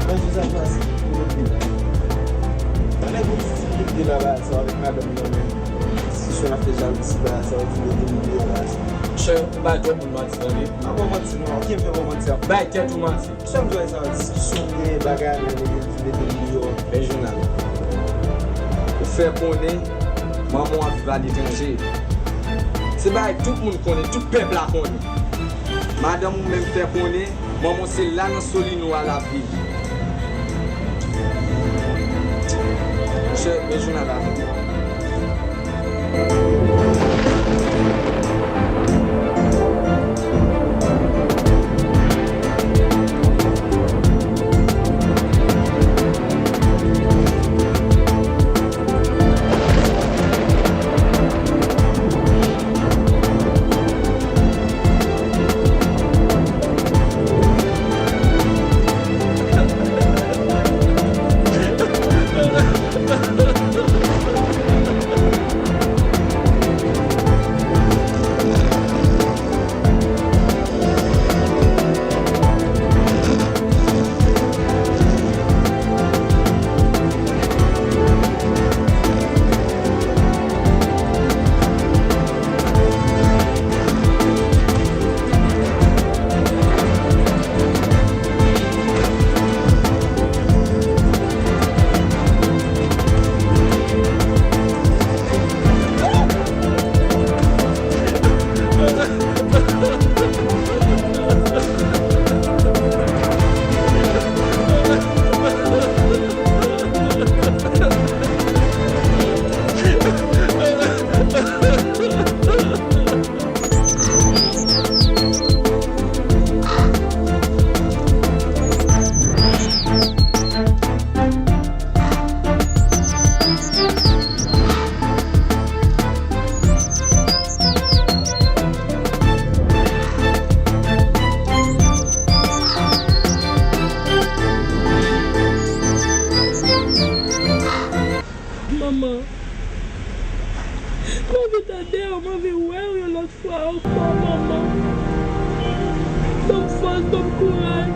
Mwen di sa pase pou yo pil. Ann gen yon ti difikilte la, bagay sa avèk madanm nan menm. Diskisyon n ap fè jalouzi, bagay sa yo vin mete m deyò, bagay sa. Monchè, ou bay twòp moun manti, tande. A, bon manti, non, ok, m fè bon manti a. Bay tèt ou manti. Sa m di w sa, diskisyon gen bagay la, nèg yo di mete m deyò. Men Jounal, ou fè konnen manman w ap viv aletranje. Se bagay tout moun konnen, tout pèp la konnen. Madanm ou menm fè konnen manman w se la nan Solino a l ap viv. Monchè, men Jounal avè m. Manman, m anvi tande w, m anvi wè w yon lòt fwa ankò, manman. Ban m fòs, ban m kouraj.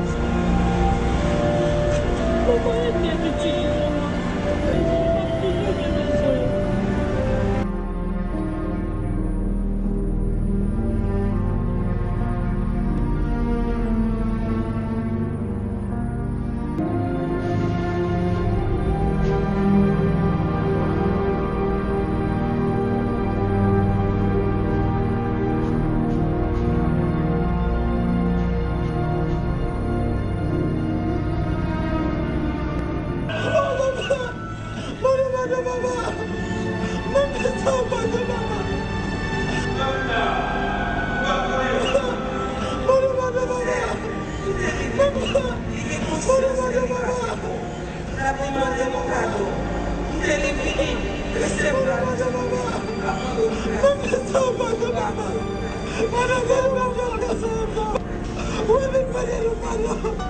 Manman, ede pitit ou, manman. M ap toujou gen bezwen w. Mano, mano, mama! Mano, mano, mama! Mano, mano, mama! Mano, mano, mama! Mano, mano, mama! Mano, mano, mama! Mano, mano, mama! Mano, mano, mama! Mano, mano, mama!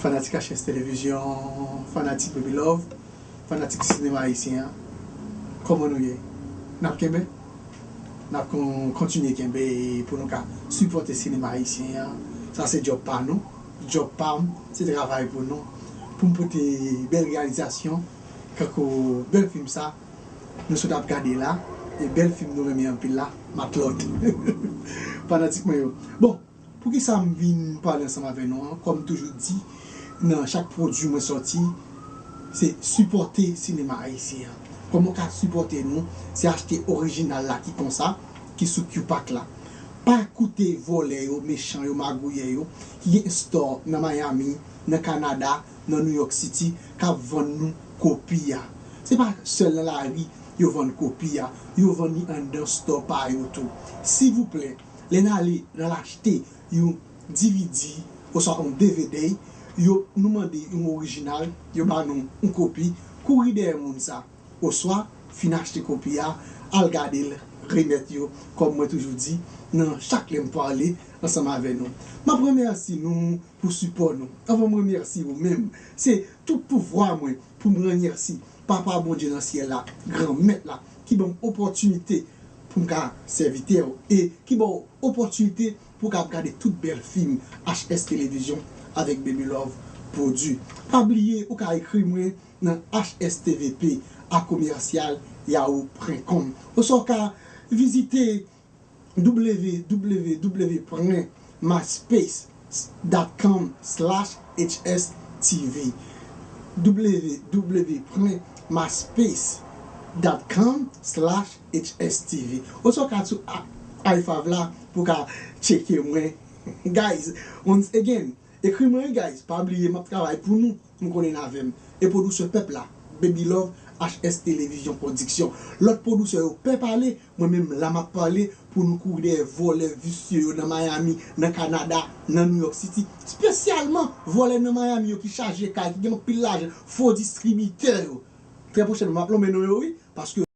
Fanatik H S Televizyon, fanatik Baby Love, fanatik sinema ayisyen an, kòman nou ye? N ap kenbe? N ap kon-, kontinye kenbe pou nou ka sipòte sinema ayisyen an. Sa se djòb pa nou, djòb pa m, se travay pou nou. Pou m pote bèl reyalizasyon, kankou bèl fim sa, nou sot ap gade la, e bèl fim nou renmen anpil la, Matlòt. Fanatik mwen yo. Bon, poukisa m vin pale ansanm avè nou an? Kòm m toujou di, nan chak pwodui mwen sòti, se sipòte sinema ayisyen an. Kòman w ka sipòte nou? Se achte orijinal la ki konsa, ki sou Q-Pack la. Pa koute vòlè yo, mechan yo, magouyè yo, ki gen store nan Miami, nan Kanada, nan New York City, k ap vann nou kopi a. Se pa sèl nan lari yo vann kopi a, yo vann li anndan store pa yo tou. Silvouplè, lè n ale, n al achte yon D V D oswa yon D V D, yo, nou mande yon orijinal, yo ba nou yon kopi, kouri dèyè moun sa. Oswa, fin achte kopi a, al gade l, remèt yo, kòm mwen toujou di, nan chak lè m pale ansanm avè nou. M ap remèsye nou pou sipò nou. Anvan m remèsye ou menm, se tout pouvwa mwen pou m remèsye Papa Bondye nan syèl la, Granmèt la, ki ban m opòtinite pou m ka sèvitè w e ki ba w opòtinite pou w ka ap gade tout bèl fim H S Televizyon avèk Baby Love pwodui. Pa bliye, ou ka ekri mwen nan H S T V P a commercial yahoo point com. Oswa w ka vizite W W W point myspace dot com slash H S T V. W W W point myspace dot com slash H S T V. Oswa w ka sou a-, iFav la pou w ka tcheke mwen. Guys, once again, ekri mwen wi, guys. Pa bliye, m ap travay pou nou. Nou konnen n avè m. E pwodiksyon pèp la, Baby Love, H S Télévision Production. Lòt pwodisè yo pè pale, mwen menm la m ap pale pou nou kouri dèyè vòlè visye yo nan Miami, nan Kanada, nan New York City, espesyalman vòlè nan Miami yo ki chaje kay, ki gen anpil lajan, fo distribitè yo. Trè pwochènman, m ap lonmen non yo, wi, paske